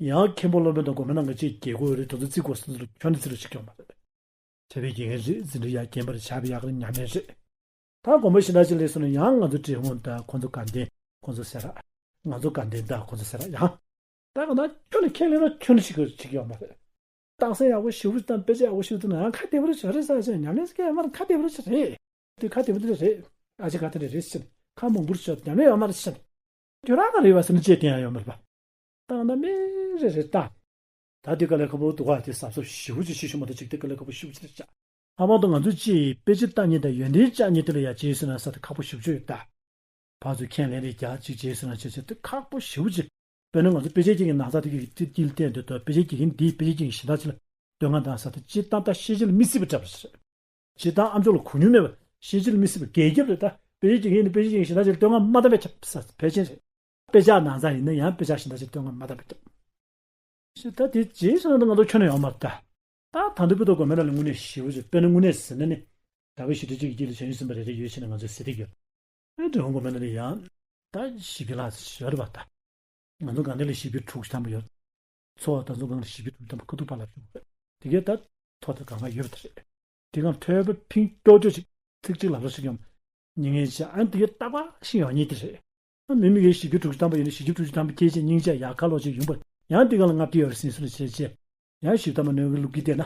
ཡང་མཁན་པོ་སློབ་དཔོན་དང་དགོན་པའི་ནང་གི་ཅིག་དགེ་བསྐོས་རེད། དེ་ཚོ་བརྩི་དགོས་ཟེར་ཚུལ་ཁྱོན་ནས་བརྩི་རུ་ཞིག་ཡོད་མ་རེད། བྱ་བའི་དགེ་རྒན་རེད། འཛིན་གྲྭ་ཡག་རྒན་པ་རེད། བྱ་བའི་ཡག་རེད། ཉམས་ལེན་རེད། ད་དགོན་པ་གཞན་དག་ཅིག་སླེབས་སོང་ན་ཡང་ང་ཚོ་འབྲི་གུང་དང་ཁོང་ཚོ་དགའ་ལྡན་ཁོང་ཚོ་ཟེར་ར། ང་ཚོ་དགའ་ལྡན་དང་ཁོང་ཚོ་ཟེར་ར་ཡང་། ད་ག་ན་ཁྱོན་ནས་ཁས་ལེན་ན་ཁྱོན་ནས་ཞིག་གི་ཞིག་ཡོད་མ་རེད། རྟགས་གསལ་ཡག་པོ་ཞེ་པོ་དང་དཔེ་ཆ་ཡག་པོ་ཞེ་པོ་དང་ཡང་ཁ་བདེ་པོ་རེད་ཆགས་རེད་ཟེར་བྱས་ཉམས་ལེན་ཟེར་མཁན་ཡོད་མ་རེད། ཁ་བདེ་པོ་རེད་ཆགས་རེད། དེ་ཁ་བདེ་པོ་དེ་རེད། ཨ་ཅེ་ཁ་དེ་རེད་རེད་ཟེར། ཁ་མང་པོ་རེད་ཆགས་ཉམས་ལེན་ཡོད་མ་རེད་ཟེར། ཁྱོད་རང་ག་རེད་བ་ཟེར་ན་ཅེས་བསྟན་ཡ་ཡོད་མ་རེད་པ། ད་ག་ན་མི་རེ་རེ་ལྟ། ད་དེ་དཀའ་ལས་ཁག་པོ་འདུག་ག་དེ་གཟབ་གཟབ་ཞེ་པོ་ཅིག་ཤེས་ཤེས་མ་གཏོགས་ཅིག་དེ་དཀའ་ལས་ཁག་པོ་ཞེ་པོ་ཅིག་རེད་ཤག། ཨ་མ་དང་ང་ཚོ་ཅིག་དཔེ་ཆ་ལྟ་མཁན་དང་ཡོན་ཏན་བཅག་མཁན་དེ་ལ་ཡ་རྗེས་སུ་ན་ས་དེ་ཁག་པོ་ཞེ་པོ་ཅིག་ཡོད་ད། ཕར་ཚུར་ཁས་ལེན་རེ་རྒྱག་ཅིག་རྗེས་སུ་ན་བྱེད་ཆེད་དེ་ཁག་པོ་ཞེ་པོ་ཅིག། དཔེར་ན་ང་ཚོ་དཔེ་ཆ་གཅིག་གི་ན་ཚ་དེ་གི་དེ་དཀྱིལ་བསྟན་དུས་ད་དཔེ་ཆ་གཅིག་གིས་འདིའི་དཔེ་ཆ་གཅིག་གི་གཞན་དག་ཅིག་ལ་བསྟོད་བསྔགས་བཏང་ས་དེ་སྤྱིར་བཏང་ད་ཤེས་བྱ་ལ་མི་སྲིད་པ་འདྲ་པོ་ཞིག་རེད། སྤྱིར་བཏང་ཨ་མཆོག་ལ་གོ་མྱོང་མེད་པ་ཤེས་བྱ་ལ་མི་སྲིད་པ་གས་རྒྱབ་རེད་ད། དཔེ་ཆ་གཅིག་ཡིན་ན་དཔེ་ཆ་གཅིག་གཞན་དག་ཅིག་ལ་བསྟོད་བསྔགས་མ་བཏང་བས་ཁྱབ་ས་ཕལ་ཆེར་རེད། དཔེ་ཆ་ན་ཚ་ཡིན་ན་ཡང་དཔེ་ཆ་གཞན་དག་ཅིག་ལ་བསྟོད་བསྔགས་མ་བཏང་བས་ཁྱབ། ཅེས་ད་དེ་རྗེས་སུ་ན་ད་ང་ཚོ་ཁྱོན་ནས་ཡོང་མ་རེད་ད། ད་ད་འདི་བུ་ཏོ་དགོན་པའི་ནང་ལ་དངོས་གནས་ཞེ་པོ་ཅིག་དཔེར་ན་དངོས་གནས་ཟེར་ན་ནི། ད་ག་ཞི་ཁྲི་གཅིག་གི་དཀྱིལ་ལ་བྱང་ཆུབ་སེམས་དཔའ་རེ་རེ་ཡོད་ཕྱིན་ན་ང་ཚོས་ཟེར་གྱི་ཡོད། ཨེ་འབྲི་གུང་དགོན་པའི་ནང་ལ་ཡང་། ད་ཞི་བའི་ལྷ་ཞེས་ཡོད་རེད་པ་ད། ང་ཚོ་སྒང་སྡེ་ལ་ཞི་བའི་དྲུག་ཅུ་ཐམ་པ་ཡོད། ཚོ་བ་དང་ཚོ་སྒང་ལ་ཞི་བའི་དྲུག་ཅུ་ཐམ་པ་ཁ་ཐུག་ཕར་ལ་བྱུང་བ་རེད། དེ་གས་ད་ཐོ་ད་གང་ག་ཡོད་པ་དེ་རེད། དེ་གང་ཐོས་པ་ཕིང་ཀྱོག་ཀྱོག་ཅིག་ཚིག་གཅིག་ལབ་རོགས་ཞིག་ཡོང་། ཉིན་ངེས་ཅིག་ཨ་དེ་གས་རྟག་པར་ཤི་ཡོང་ཉེ་དེ་རེད། ཨ་མི་མི་གས་ཞི་བའི་དྲུག་ཅུ་ཐམ་པ་ཡོད་ན་ཞི་བའི་དྲུག་ཅུ་ཐམ་པ་ཁྱེད་ཅིག་སྙིང་རྗེ་ཡག་ཁ་ལོ་ཅིག་ཡོང་པ་ཡང་དེ་གང་ལ་ལྔ་བརྒྱ་ཡོད་རེད་ཟིན་སུ་ལ་བྱེད་ཅེས། ཡང་ཞིབ་ཐ་མ་ནོན་གི་ལུག་གི་བལྟས་ན།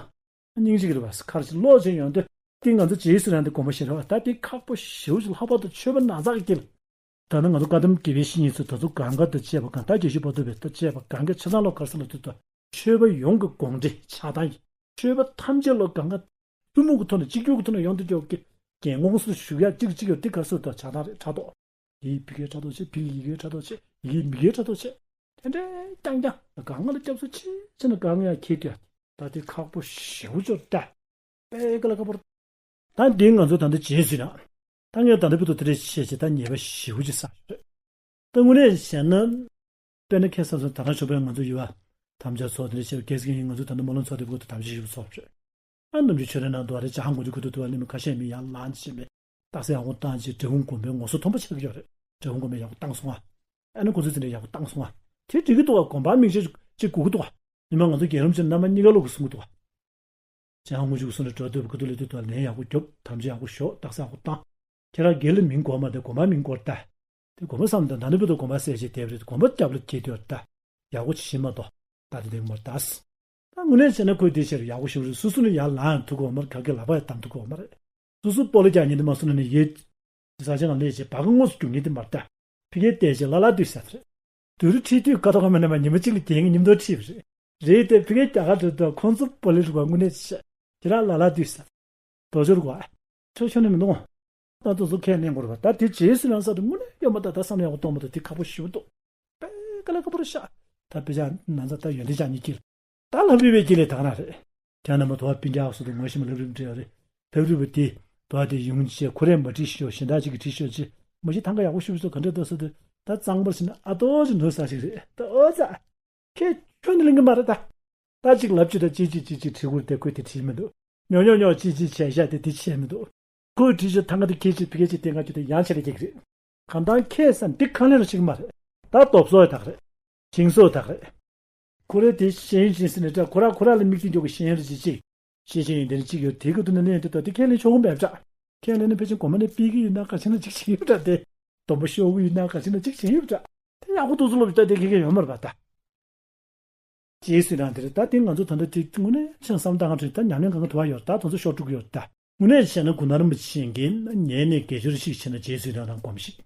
སྙིང་རྗེ་གི་རེད་བ་ཁར་ཅིག་ལོག་ཅིག་ཡོང་དུས། དེ་ང་ཚོ་རྗེས་སུ་རང་དེ་དགོངས་པ་བཞེས་རེད་བ་ད་དེ་ཁག་པོ་ཞེ་པོ་ཅིག་ལྷག་པར་དུ་ཆོས་པ་ན་ཚ་གི་དཀྱིལ། ད་ནི་ང་ཚོ་བཀའ་གདམས་དགེ་བའི་བཤེས་གཉེན་ཚོ་ད་ཚོ་གང་ག་དང་བཅས་པ་གང་ལྟར་དགེ་བཤེས་པོ་ཏོ་བས་ད་བཅས་པ་གང་ག་ཆ་ཚང་ལོ་གར་ས་ལ་དུས་ད་ཆོས་པ་ཡོངས་ཀྱི་དགོངས་འགྲེལ་ཆགས་སྡང་གི་ཆོས་པ་ཐམས་ཅད་ལོ་གང་ག་ཐུན་མོང་གི་ཐོག་ནས་གཅིག་གྱུར་གྱི་ཐོག་ནས་ཡོང་དུ་འཇོག་གི་རྒན་ངོ་སོ་ཞུ་ཡ་གཅིག་གཅིག་ཡོད་དེ་གར་སོ་ད་ཆགས་སྡང་རེད་ཕྲག་དོག་ཡི་ཕི་གའི་ཕྲག་དོག་ཆེ་ཕི་ཡི་གའི་ཕྲག་དོག་ཆེ་ཡི་མི་གའི་ཕྲག་དོག་ཆེ་དེ་འདྲའི་རྐྱང་རྐྱང་གང་ང་ལ་སྐྱབས་སུ་མཆི་ཆེ་ན་གང་ཡང་ཁྱེད་དུ་ད་དེ་ཁག་པོ་ཞེ་པོ་ཅིག་ད། པའི་ཀ་ལ་ཀ་པོར། ད་འདི་ང་ཚོ་ད་འདི་བྱེད་ཟིན་ན། ད་ངས་ད་འདི་བུ་ཏོ་དེ་འདྲས་བཤད་ཅེས་ད་ཉེས་པ་ཞེ་པོ་ཅིག་བསགས་ཡོད་རེད། ད་དངོས་གནས་བཤད་ན། དཔེར་ན་ཁ་སང་སོང་ད་རང་ཞོགས་པའི་ང་ཚོ་ཡུལ་བ། དམ་བཅའ་ཚོགས་དེ་འདྲས་བཤད་གལ་སྲིད་ཡིན་ང་ཚོ་ད་འདི་སྨོན་ལམ་ཚོགས་དེ་བུ་ཏོ་དམ་བཅའ་ཞེ་པོ་ཚོགས་རེད། ཨ་ནམ་རྒྱུན་ཆོས་རའི་ནང་དུ་བ་རེད་ཇ་ཧང་གོ་རྒྱུ་ཁུ་ཏུ་དུ་བ་ལི་མི་ཁ་ཤས་མི་ཡང་ལང་ཅི་མི། རྟགས་གསལ་ཡག་པོ་བཏང་ཅིག་འབྲས་སྤུངས་དགོན་པའི་ངོ་སོ་མཐོན་པོ་ཆགས་ཀྱི་ཡོད་རེད། འབྲས་སྤུངས་དགོན་པས་ཡག་པོ་བཏང་སོང་ཨ། ཨ་ནི་ཁོ་ཚོས་དེ་འདྲ་ཡག་པོ་བཏང་སོང་ཨ། དེ་འགྲིག་གི་འདུག་ཨ་དགོན་པ་མིང་ཆེ་ཅིག་དགོས་ཀྱི་འདུག་ཨ། ཉི་མ་ང་ཚོ་རྒན་རབས་ཅན་རྣམ་པ་གཉིས་ཀ་ལོག་གི་གསུང་གི་འདུག་ཨ། ཅང་ཧོང་ཅུ་གསུང་ནས་འགྲོ་འདོད་པ་ཁུ་ཐུ་ལེ་དུ་དང་ལན་ཡག་པོ་རྒྱོབ་དམ་བཅའ་ཡག་པོ་ཞོག་རྟགས་གསལ་ཡག་པོ་བཏང་། ཁྱེད་རང་སྒེར་ལ་མིང་དགོས་མ་དེ་དགོན་པ་མིང་དགོས་ད། དེ་དགོན་པ་བསམ་དང་ད་ནི་བུ་དང་དགོན་པ་གསལ་བྱེད་དེབ་རེད་དགོན་པ་རྒྱབ་ལ་འཁྱེར་དུས་ད། ཡག་པོ་ཅིག་ཤེས་མ་གཏོགས་ད་དེ་འདེང་མར་ད། ད་དངོས་གནས་བྱས་ན་ཁོས་དེ་ཕྱིར་ཡག་པོ་ཞིག་རེད་སོ་སོ་ནི་ཡར་ལངས་ཐུབ་ཀྱི་ཡོད་མ་རེད་ག་གེ་ལག་པ་ཡང་བསྡམས་ཐུབ་ཀྱི་ཡོད་མ་རེད། སོ་སོ་སྤོ་ལོ་རྒྱག་ཉིན་དེ་མ་སོང་ན་ནི་ཡེ། ས་ཆ་ནང་ལས་བྱེད་བ་གི་དངོས་སུ་རྒྱུག་ཉིན་དེ་མར་ལྟ། ཕི་གའི་བལྟས་བྱས་ལ་ལ་དུས་ས་རེད། དུ་རུ་ཁྲིད་དུས་ཀ་ཐོག་ཁ་མེད་ན་མ་ཉི་མ་གཅིག་ལ་རྒྱན་གྱི་ཉིན་ཐོ་ཁྲིད་པ་རེད། རེད་དེ་ཕི་གའི་རྒྱ་གར་དུ་དུ་ཁོང་ཚོ་སྤོ་ལོ་རུ་བ་དངོས་གནས་ཆེ། དེ་ར་ལ་ལ་དུས་ས། དོ་ཅོར་གོ། ཁྲོ་ཆོ་ནི་མི་འདུག་ད་དུ་ཚོ་ཁས་ལེན་དགོས་རེད་བ་ད་དེ་རྗེས་སུ་ལང་ས་དུ་དངོས་གནས་ཡོད་མ་ད་ད་བསམ་ནས་ཡག་པོ་གཏོང་མ་ཐུབ་དེ་ཁག་པོ་ཞེ་པོ་འདུག་པའི་ཀ་ལ་ཀ་པོ་རུ་ཤ། ད་དཔེ་ཆ་ན་ཚ་ད་ཡོན་ཏན་ཅག་གཉིས་ཀྱིས། ད་ལྷ་བྲིས་པའི་དཀྱིལ་ལས་དག་ན་རེད། ཁྱེད་རྣམ་པ་དོ་བ་སྤུན་ཀྱག་སོགས་དུ་ངོ་ཤེས་མ་ལྷ་བྲིས་བྲིས་རེད། ལྷ་བྲིས་པ་དེ་དོ་བ་དེ་ཡོང་ཆེ་ཁོ་རས་མ་བྲིས་ཤོག་གཞན་དག་ཅིག་གིས་བྲིས་ཤོག་ཅེས་མ་གཞི་ཐང་ག་ཡག་པོ་ཤུ་བྲིས་སོ་ག་འདྲ་ལྟ་སོ་དུ་ད་གཙང་པར་ཕྱིན་ན་ཨ་ཏོ་ཅིག་ནོར་ས་ཞིག་རེད་ད་ཨོ་ཙ། ཁྱེད་ཁྱོད་ནི་ལིང་གི་མ་རེད་ད། ད་ཅིག་ལབ་ཅི་ད་ཅི་ཅི་ཅི་ཅི་བྲིས་ཁུར་དེ་ཁོས་དེ་བྲིས་མི་འདུག་ཉོ་ཉོ་ཉོ་ཅི་ཅི་བྱས་ཤ་དེ་དེ་བྱས་མི་འདུག་ཁོས་བྲིས་ཤོག་ཐང་ག་དེ་ཁྱེད་ཅི་ཕི་གེ་ཅི་དེ་ང་ཅི་དེ་ཡང་ཆེ་རེ་ཀྱི་རེད། གང་ལྟར་ཁས་བསམ་འདི་གང་ལེན་རུ་ཞིག་མ་རེད། ད་སྟོབས་སོ་ཡ་དག་རེད། ཞིང་སོ་དག་རེད། ཁོ་རེ་དེ་ཤེས་ཡོན་ཅན་ཟེར་ནས་འདྲ་ཁོ་ར་ཁོ་ར་ལ་མིག་ཏིག་འཇོག་གི་ཤེས་ཡོན་རེ་ཅིག་ཅིག་ཤེས་ཤེས་ཡོན་དེ་ནི་གཅིག་ཡོད་དེ་གི་དུ་ནི་ནས་འདི་ལྟ་དེ་ཁས་ལེན་ཆོག་གི་མེད་འདྲ། ཁས་ལེན་ནི་ཕལ་ཆེར་གོ་མ་ནས་ཕི་གི་ཡོད་ན་ག་ཆེ་ན་གཅིག་བྱེད་ཡོད་འདྲ་དེ། སྡོམ་པ་ཤོག་གི་ཡོད་ན་ག་ཆེ་ན་གཅིག་བྱེད་ཡོད་འདྲ། དེ་ཡག་པོ་དུ་ཚོ་ལོ་བི་ད་དེ་ཁས་ཁས་ཡོད་མ་རེད་པ་ད། རྗེས་སུ་ཡི་རང་དེ་རེད་ད་དེ་ང་ཚོ་ད་ལྟ་དེ་དངོས་གནས་ཆེན་བསམ་བཏང་ག་འཕྲོད་ད་ཉམས་ལེན་གང་ག་དུ་བ་ཡོད་ད་དུ་ཚོ་ཤོག་དྲུག་ཡོད་ད། དངོས་གནས་བྱས་ན་གུ་ནར་མི་ཆེན་གྱིས་ཉན་ནས་དགེ་སྦྱོར་ཞིག་བྱས་ན་རྗེས་སུ་ཡི་རང་རང་སྒོམ་ཞིག་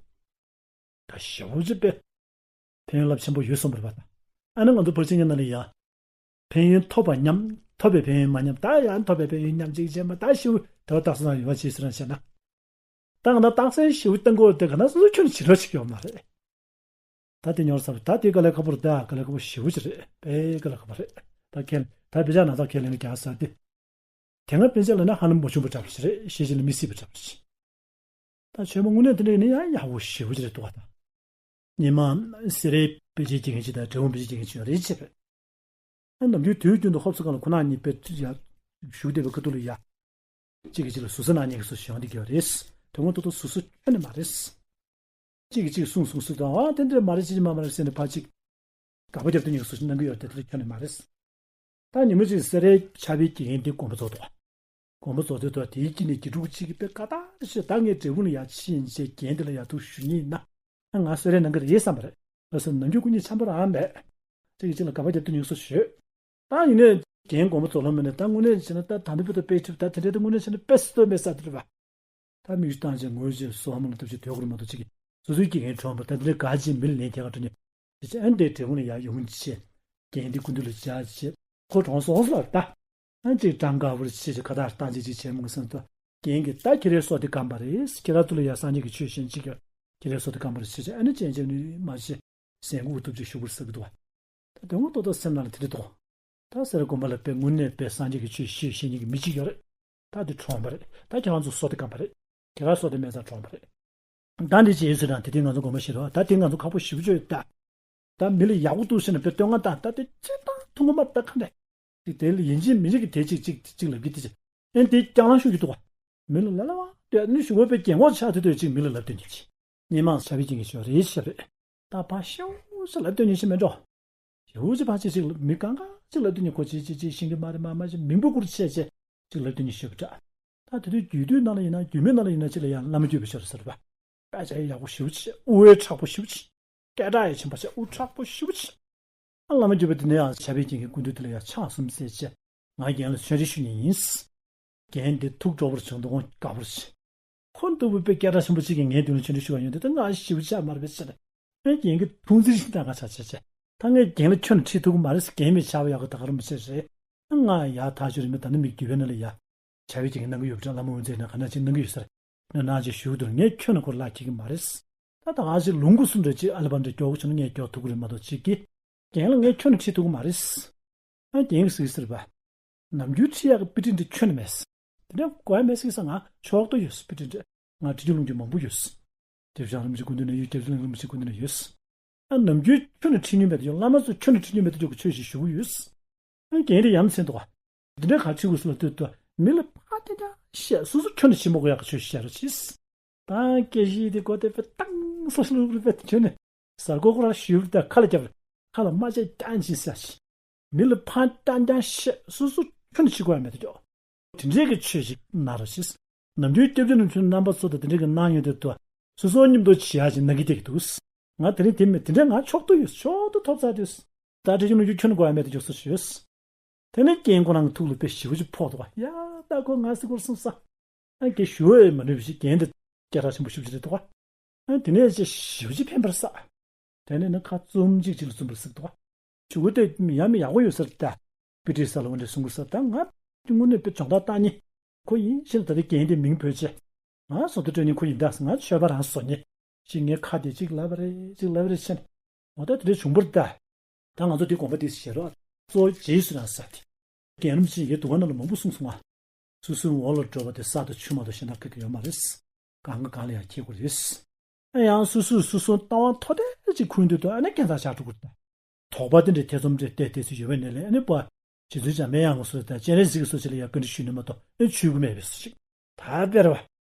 ད་ཞེ་པོ་ཅིག་པས། ཕན་ཡོན་རླབས་ཆེན་པོ་ཡོད་གསུངས་པ་རེད་པ་ད། ཨ་ནི་ང་ཚོ་བོད་ཆེན་གྱི་ནང་ལ་ཡ། ཕན་ཡོན་ཐོབ་པ་མཉམ། ཐོབ་པའི་ཕན་ཡོན་མ་མཉམ་ད་ཡང་ཐོབ་པའི་ཕན་ཡོན་མཉམ་གཅིག་བྱས་མ་ད་ཞེ་པོ་དེ་བ་རྟགས་སུ་ཡོད་པ་རྗེས་སུ་རང་བྱས་ན། ད་ག་ན་རྟགས་གསལ་ཞེ་པོ་བསྟན་དགོས་དེ་ག་ན་སོ་སོ་ཁྱོན་ནས་བྱེད་རོགས་བྱེད་ཀྱི་ཡོད་མ་རེད། ད་དེ་ཉོར་ས་ད་དེ་དཀའ་ལས་ཁག་པོ་རེད་ད་དཀའ་ལས་ཁག་པོ་ཞེ་པོ་ཅིག་རེད་དཔེ་དཀའ་ལས་ཁག་པོ་རེད་ད་ཁྱེད་ད་དཔེ་ཆ་ན་ཚ་ཁས་ལེན་རྒྱག་ས་དེ། དེ་སྔ་དཔེ་ཆ་ལ་ན་ཧ་ལམ་མ་བྱུང་བ་འདྲ་པོ་ཞིག་རེད་ཤེས་བྱ་ལ་མི་སྲིད་པ་འདྲ་པོ་ཞིག་ད་ཆོས་མ་དངོས་གནས་དེ་འདྲ་ཡིན་ན་ཡང་ཡག་པོ་ཞེ་པོ་ཅིག་རེད་འདུག་བ་ད། ཉི་མ་སེ་རའི་དཔེ་ཆའི་དགེ་རྒན་ཅིག་དང་འབྲས་སྤུངས་དཔེ་ཆའི་དགེ་རྒན་ཅིག་ཡོད་རེད་བྱས་པས། ཨ་ནམ་རྒྱུན་དུས་རྒྱུན་དུ་ཧོབ་སུ་གང་ལ་ཁོ་ན་གཉིས་དཔེ་ཡ། བཞུགས་བསྡད་པའི་ཁ་ཐུག་ལ་ཡ། གཅིག་གིས་གཅིག་ལ་ཟུར་ཟ་གནང་མཁན་གྱི་སུ་ཞིག་ཡོང་བསྡད་ཀྱི་ཡོད་རེད། དོན་དངོས་ཐོག་ཏུ་ཟུར་ཟ་ཁྱོན་ནས་མ་རེད། གཅིག་གིས་གཅིག་གསུང་གསུང་སུ་དང་ཨ་དེ་འདྲ་མ་རེད་ཅི་ཅི་མ་མ་རེད་ཟེར་ནས་ཕར་གཅིག་དགག་པ་རྒྱབ་སྟེ་ཉེས་སུ་གནང་གི་ཡོད་དེ་དེ་ཁྱོན་ནས་མ་རེད། ད་ཉིན་མོ་གཅིག་སེ་རའི་ཕྱག་དཔེའི་དགེ་རྒན་དེ་དགོངས་པ་རྫོགས་འདུག་དགོངས་པ་རྫོགས་དུས་ཐོག་དེའི་དཀྱིལ་ནས་དགེ་ཕྲུག་གཅིག་གིས་དཔེ་དཀའ་ཐག་ཆོད་ད་ངས་འབྲས་སྤུངས་ལ་ཡར་ཕྱིན་བྱས་རྒན་དེ་ལ་ཡར་ཐུག་ཞུ་ཉེས་ཡིན་ན། ཨ་ང་སེ་རའི་ནང་གི་རེད་བསམ་པ་རེད། ལགས་སོ་ནམ་རྒྱུན་སྐུ་ཉིད་འཆམ་པོ་རང་མེད། གཅིག་གིས་གཅིག་ལ་དགག་པ་རྒྱབ་སྟེ་ཉེས་སུ་ཞུས། ད་ཡིན་ནའི་རྒན་དགོངས་པ་རྫོགས་ལོང་མེད་ནས་ད་དངོས་གནས་བྱས་ན་ད་ད་འདི་བུ་ད་དཔེ་ཁྲིད་ད་དེ་འདྲའི་ད་དངོས་གནས་བྱས་ན་དཔེ་སྲིད་དོན་མེད་ས་དེ་རེད་པ། ད་མིག་ཆུ་བཏང་བྱས་ངོས་བྱས་སོ་ཧ་མ་ལ་ཐུབ་ཆེ་དོད་ཁུར་མ་གཏོགས་ཅིག་གིས་སོ་སོའི་དགེ་རྒན་གྲོངས་པ་ད་འདི་འདྲའི་དགའ་ཆེ་མི་ལ་ལན་རྒྱག་ག་འགྲོ་ནས། དེ་ཚེ་ཨ་འདྲའི་འབྲས་སྤུངས་ལ་ཡར་ཡོང་ཆེ། རྒན་འདི་སྐུ་མདུན་ལ་བཅར་བྱས་ཁོ་གྲོངས་སོང་ཟེར་ལབ་ད། ཨ་ཅིག་གྲངས་ཀ་བུར་ཆེ་ཆེ་ཁ་བཏགས་བཏང་ཅིག་ཅིག་བྱས་མོ་བསམ་ད། རྒན་གྱིས་ད་ཁྱེད་རའི་སྲོག་དེ་སྐམ་པ་རེད། ཁྱེད་རང་ཚོ་ལ་ཡར་སངས་རྒྱས་ཀྱི་ཆོས་བཤད་ཅིག་ཡོད། ཁྱེད་རའི་སྲོག་དེ་སྐམ་པ་རེད་ཟེར་བྱས་ཨ་ནི་ཅན་ཅན་ནི་མ་བྱས། ཟན་དགུ་ཐུབ་ཅིག་ཞུ་བུར་ཟ་གི་འདུག་བ། ད་དོན་ངོ་ཏོག་ཏོག་སེམས་ནང་ལ་དེ་འདྲ་འདུག་ད་སེ་ར་དགོན་པ་ལ་དཔེ་དངོས་གནས་དཔེ་སངས་རྒྱས་ཀྱི་ཆོས་བཤད་བཤད་མཁན་གྱི་མི་གཅིག་ཡོད་རེད། ད་དེ་གྲོངས་པ་རེད། ད་ཁྱེད་རང་ཚོ་སྲོག་དེ་སྐམ་པ་རེད། ཁྱེད་རང་སྲོག་དེ་མེད་ཙང་གྲོངས་པ་རེད། ད་འདི་ཅི་ཡིན་ཟེར་ན་དེ་དེ་ང་ཚོ་དགོངས་པ་བཞེས་རོགས་ད་དེ་ང་ཚོ་ཁག་པོ་ཞེ་པོ་ཅིག་ཡོད་ད། ད་མི་ལ་ཡག་པོ་འདུག་ཟེར་ནས་དཔེ་བསྟོད་བསྔགས་བཏང་ད་དེ་སྤྱིར་བཏང་ ཐུང་གོ་མ་ད་ཁ་འདྲ། ཅིག་དེ་ལ་ཡིན་གཅིག་མིན་གཅིག་གི་དེ་གཅིག་གཅིག་གཅིག་ལབ་ཀྱི་དེ་ཅིག་ཨེ་འདི་རྐྱང་ལང་ཤོད་ཀྱི་འདུག་བ། མི་ལ་ལ་ལ་བ་དེ་ནི་ཞུ་བ་པའི་རྒན་གོག་ཆགས་དུས་དུས་ཅིག་མི་ལ་ལབ་དོན་ཉིད་ཅིག་སྙན་མང་ཆ་བའི་རྒྱན་གྱི་ཞོ་རེ་ཞབས་རེད། ད་ཕ་ཤེའུ་ཞིག་ལབ་དོན་ཉིད་ཅིག་མེད་འགྲོ། ཞེའུ་ཅིག་ཕ་ཅིག་ཅིག་མི་གང་ག་ཅིག་ལབ་དུས་ནི་ཁོ་ཅིག་ཅིག་ཅིག་ཤིང་གི་མ་རེད་མ་མ་ཅིག་མིང་པོ་བསྐུར་ཆེ་ཆེ་ཅིག་ལབ་དུས་ནི་ཞེ་པོ་དྲག་ད་དེ་དུས་རྒྱུད་སྟོད་ནང་ལ་ཡིན་ན་རྒྱུད་སྨད་ནང་ལ་ཡིན་ན་ཅིག་ལ་ཡང་བླ་མ་རྒྱུད་པའི་ཞོར་ཟེར་བ། དཔེ་ཆ་ཡག་པོ་ཞེ་པོ་ཅིག་དབུ་འོས་དྲག་པོ་ཞེ་པོ་ཅིག་སྐད་གྲགས་ཡང་ཆེན་པོ་ཅིག་དབུ་དྲག་པོ་ཞེ་པོ་ཅིག་ཨ་བླ་མ་རྒྱུད་པ་དེ་ནས་ཡང་བྱ་བའི་རྒྱན་གྱི་སྐུ་མདུན་དེ་ལ་ཡང་ཕྱག་གསུམ་བསྩལ་བྱས་ང་རྒན་ལ་ཆོས་འབྲེལ་ཞུ་ཉེན་ཡིན། རྒན་དེ་ཐུགས་སྤྲོ་པོར་བྱུང་འདུག་དགའ་པོར་བྱས། ཁོ་ལྟ་བུ་དཔེ་སྐད་གྲགས་ཆེན་པོ་གཅིག་གིས་ངའི་མདུན་ལ་ཆོས་འབྲེལ་ཞུ་བ་ཡོང་དུས་ད་ང་ཞེ་པོ་ཆགས་མ་རེད་པས་ཟེར། ངས་རྒན་གྱི་ཐུགས་འཛིན་ཞིག་བཏང་ག་ཆ་ཆ་ཆ། ད་ངས་རྒན་ལ་ཁྱོན་ནས་ཁྲིད་ཐུབ་ཀྱི་མ་རེད་ཟེར། རྒན་མི་བྱ་བ་ཡག་གི་ད་ག་རུ་མི་བྱེད་རེད། ང་ཡ་ཐག་ཆོད་རེད། མི་ད་ནི་མི་རྒྱུད་པའི་ནང་ལ་ཡ། བྱ་བའི་རྒྱན་གྱི་གནང་གི་ཡོད་པ་འདྲ་བླ་མ་དབུ་མཛད་ནས་ག་ན་ཅིག་གནང་གི་ཡོད་ས་རེད། ནི་ནང་ཅིག་ཞུ་གི་འདུག་ངས་ཁྱོན་ནས་ཁོར་ལག་འཁྱེར་གྱི་མ་རེད། ད་ད་ག་ཅིག་ལུང་ཁུག་གསུམ་འདྲ་ཅིག་ཨ་ལེ་བ་འདྲ་མགྱོགས་པོ་བྱུང་ན་ངས་མགྱོགས་ཐུབ་ཀྱི་རེད་མ་གཏོགས་ཅིག་གིས། རྒན་ལ་ངས་ཁྱོན་ནས་ཁྲིད་ཐུབ་ཀྱི་མ་རེད། ཨ་རྒན་གྱིས་ཟེར་ཟེར་བ། ནམ་རྒྱུན་ཁྲིད་ཡག་གི་དཔེ་ཁྲིད་འདི་ཁྱོན་ནས་མེད། དེ་འདྲ་དགོས་ཡ་མེད་ཟེར་ས་ང་ཕྱོགས་གཏོགས་ཡོད་དཔེ་ཁྲིད་འདི། ང་ཁྲིད་རྒྱུ་ལུང་རྒྱུ་མང་པོ་ཡོད། དེ་བཞིན་རིན་པོ་ཆེ་སྐུ་མདུན་ན་ཡོད། སྐྱབས་རྗེ་གླིང་རིན་པོ་ཆེ་སྐུ་མདུན་ན་ཡོད། ཨ་ནམ་རྒྱུན་ཁྱོན་ནས་ཁྲིད་མྱོང་མེད་དུ་ཡོད། བླ་མ་ཚོ་ཁྱོན་ནས་ཁྲིད་མྱོང་མེད་དུ་ཡོད་ཀྱི་ཆོས་ཞིག་ཞུ་གི་ཡོད། ཨ་རྒན་དེ་ཡ་མཚན་འདུག་ག་འདི་འདྲ་ག་ཁྲིད་དགོས་སུ་ལ་ལྟོས་ལྟོས་མི་ལ་ཕ་དེ་འདྲ་བཤད་སོ་སོ་ཁྱོན་ནས་ཤེས་མ་དགོས་ཡག་གི་ཆོས་ཤིག་བཤད་རོགས་གྱིས། ད་སྐད་ཆ་དེ་གོ་དེ་དཔེ་བཏང་སོ་སོ་ལུག་རུ་དཔེ་དེ་ཁྱོན་ནས་གཟར་ཀོ་ཀོ་ར་ཞུ་བ་ད་ཁ་ལ་རྒྱབ་རེད། ཁ་ལ་རྨ་བྱས་རྐྱང་ཕྱིན་ས་ཞིག་མི་ལ་ཕ་རྐྱང་རྐྱང་བཤད་སོ་སོ་ཁྱོན་ནས་ཤེས་དགོས་ཡ་མེད་དུ་འགྱོ། དེ་འདྲའི་གི་ཆོས་ཤིག་གནང་རོགས་ཞེས། ནམ་རྒྱུན་སྐྱབས་རྗེ་རིན་པོ་ཆེ་རྣམ་པ་ཚོ་དང་དེ་འདྲའི་གི་གནང་ཡོང་དུས་དུ་སོ་སོ་མཉམ་དུ་བྱེད་ཡག་ཅིག་གནང་གི་བསྡད་ཀྱི་འདུག་ང་དེ་རིང་དེ་མེད་དེ་འདྲ་ང་ཕྱོགས་གཏོགས་ཡོད། ཕྱོགས་གཏོགས་ཐོབ་ཚར་དུས། ད་དེ་ཅུང་ནུ་རྒྱུ་ཁྱོན་དགོས་ཡ་མེད་དུ་འཇོག་སོ་ཞུས། དེ་ནས་རྒན་ཁོ་རང་གི་ཐུགས་ལ་དཔེ་ཞེ་པོ་ཅིག་ཕོག་འདུག་ག་ཡ་ད་ཁོ་ང་སྲིད་སྐོར་སོང་ས། ཨ་རྒན་ཞུ་བ་མ་ནུས་པ་ཞིག་རྒན་དེ་སྐད་གྲགས་ཆེན་པོ་ཞེ་པོ་ཅིག་རེད་འདུག་ག་ཨ་དེ་ནས་ཅིག་ཞེ་པོ་ཅིག་ཕན་པར་བསགས། དེ་ནས་ནི་ཁ་བཙུམ་གཅིག་གཅིག་ལ་བཙུམ་པར་བསགས་འདུག་ག་ཕྲུ་གུ་དེ་ཡ་མི་ཡག་པོ་ཡོད་ས་རེད་ད། དཔེ་ཁྲིད་ས་ལ་འོ་འདྲ་གསུང་གི་ས་ད་ང་དངོས་གནས་དཔེ་སྦྱོང་བརྡར་བཏང་ཉེ། ཁོ་ཡིན་ཕྱིན་ད་ལྟ་རྒན་དེ་མིང་བོས་ཆེ། ང་བཟོ་ལྟ་སྤྲོད་ཉེ་ཁོ་ཡིན་ད་ང་ཆོས་པ་རང་བཟོ་ཉེ། ཞིག་ངའི་ཁ་དེ་གཅིག་ལབ་པ་རེད་གཅིག་ལབ་པ་རེད་ཕྱིན། འོ་ད་དེ་འདྲ་བྱུང་བར་ད། ད་ང་ཚོ་དེ་དགོངས་པ་དེ་བཞེས་རོགས། གཙོ་བོ་རྗེས་སུ་རང་ས་དེ། རྒན་རིན་པོ་ཆེ་ཡིན་ངའི་འདུ་ཁང་ནང་ལ་མང་པོ་གསུངས་སོང་ང་། སོ་སོའི་འོག་ལ་འགྲོ་བ་དེ་ས་དང་ཆུ་མ་གཏོགས་གཞན་དག་ཁག་གི་ཡོད་མ་རེད། གང་ག་གང་ལ་ཡང་འཁྱེར་དགོས་རེད། ཨ་ཡང་སོ་སོས་སོ་སོ་ལྟ་བ་མཐོ་ལྟས་ཅིག་ཁུར་འདུག་ཏུ་ཨ་ནི་རྒན་ཚང་བཞག་འགྲོ་དགོས་རེད། དོགས་པ་དེ་འདྲའི་ཐེ་ཚོམ་འདྲ་བལྟས་བལྟས་སུ་ཡོད་པའི་ནས་ལས་ཨ་ནི་པ། རྗེ་བཙུན་འཇམ་དཔལ་དབྱངས་སོ་དང་སྤྱན་རས་གཟིགས་སོ་ཅི་ལ་ཡང་བཀའ་འདྲི་ཞུས་ནས་མ་གཏོགས་ཨ་ཆུད་དགོས་མེད་པའི་སུ་ཞིག་ད་དཔེར་བ།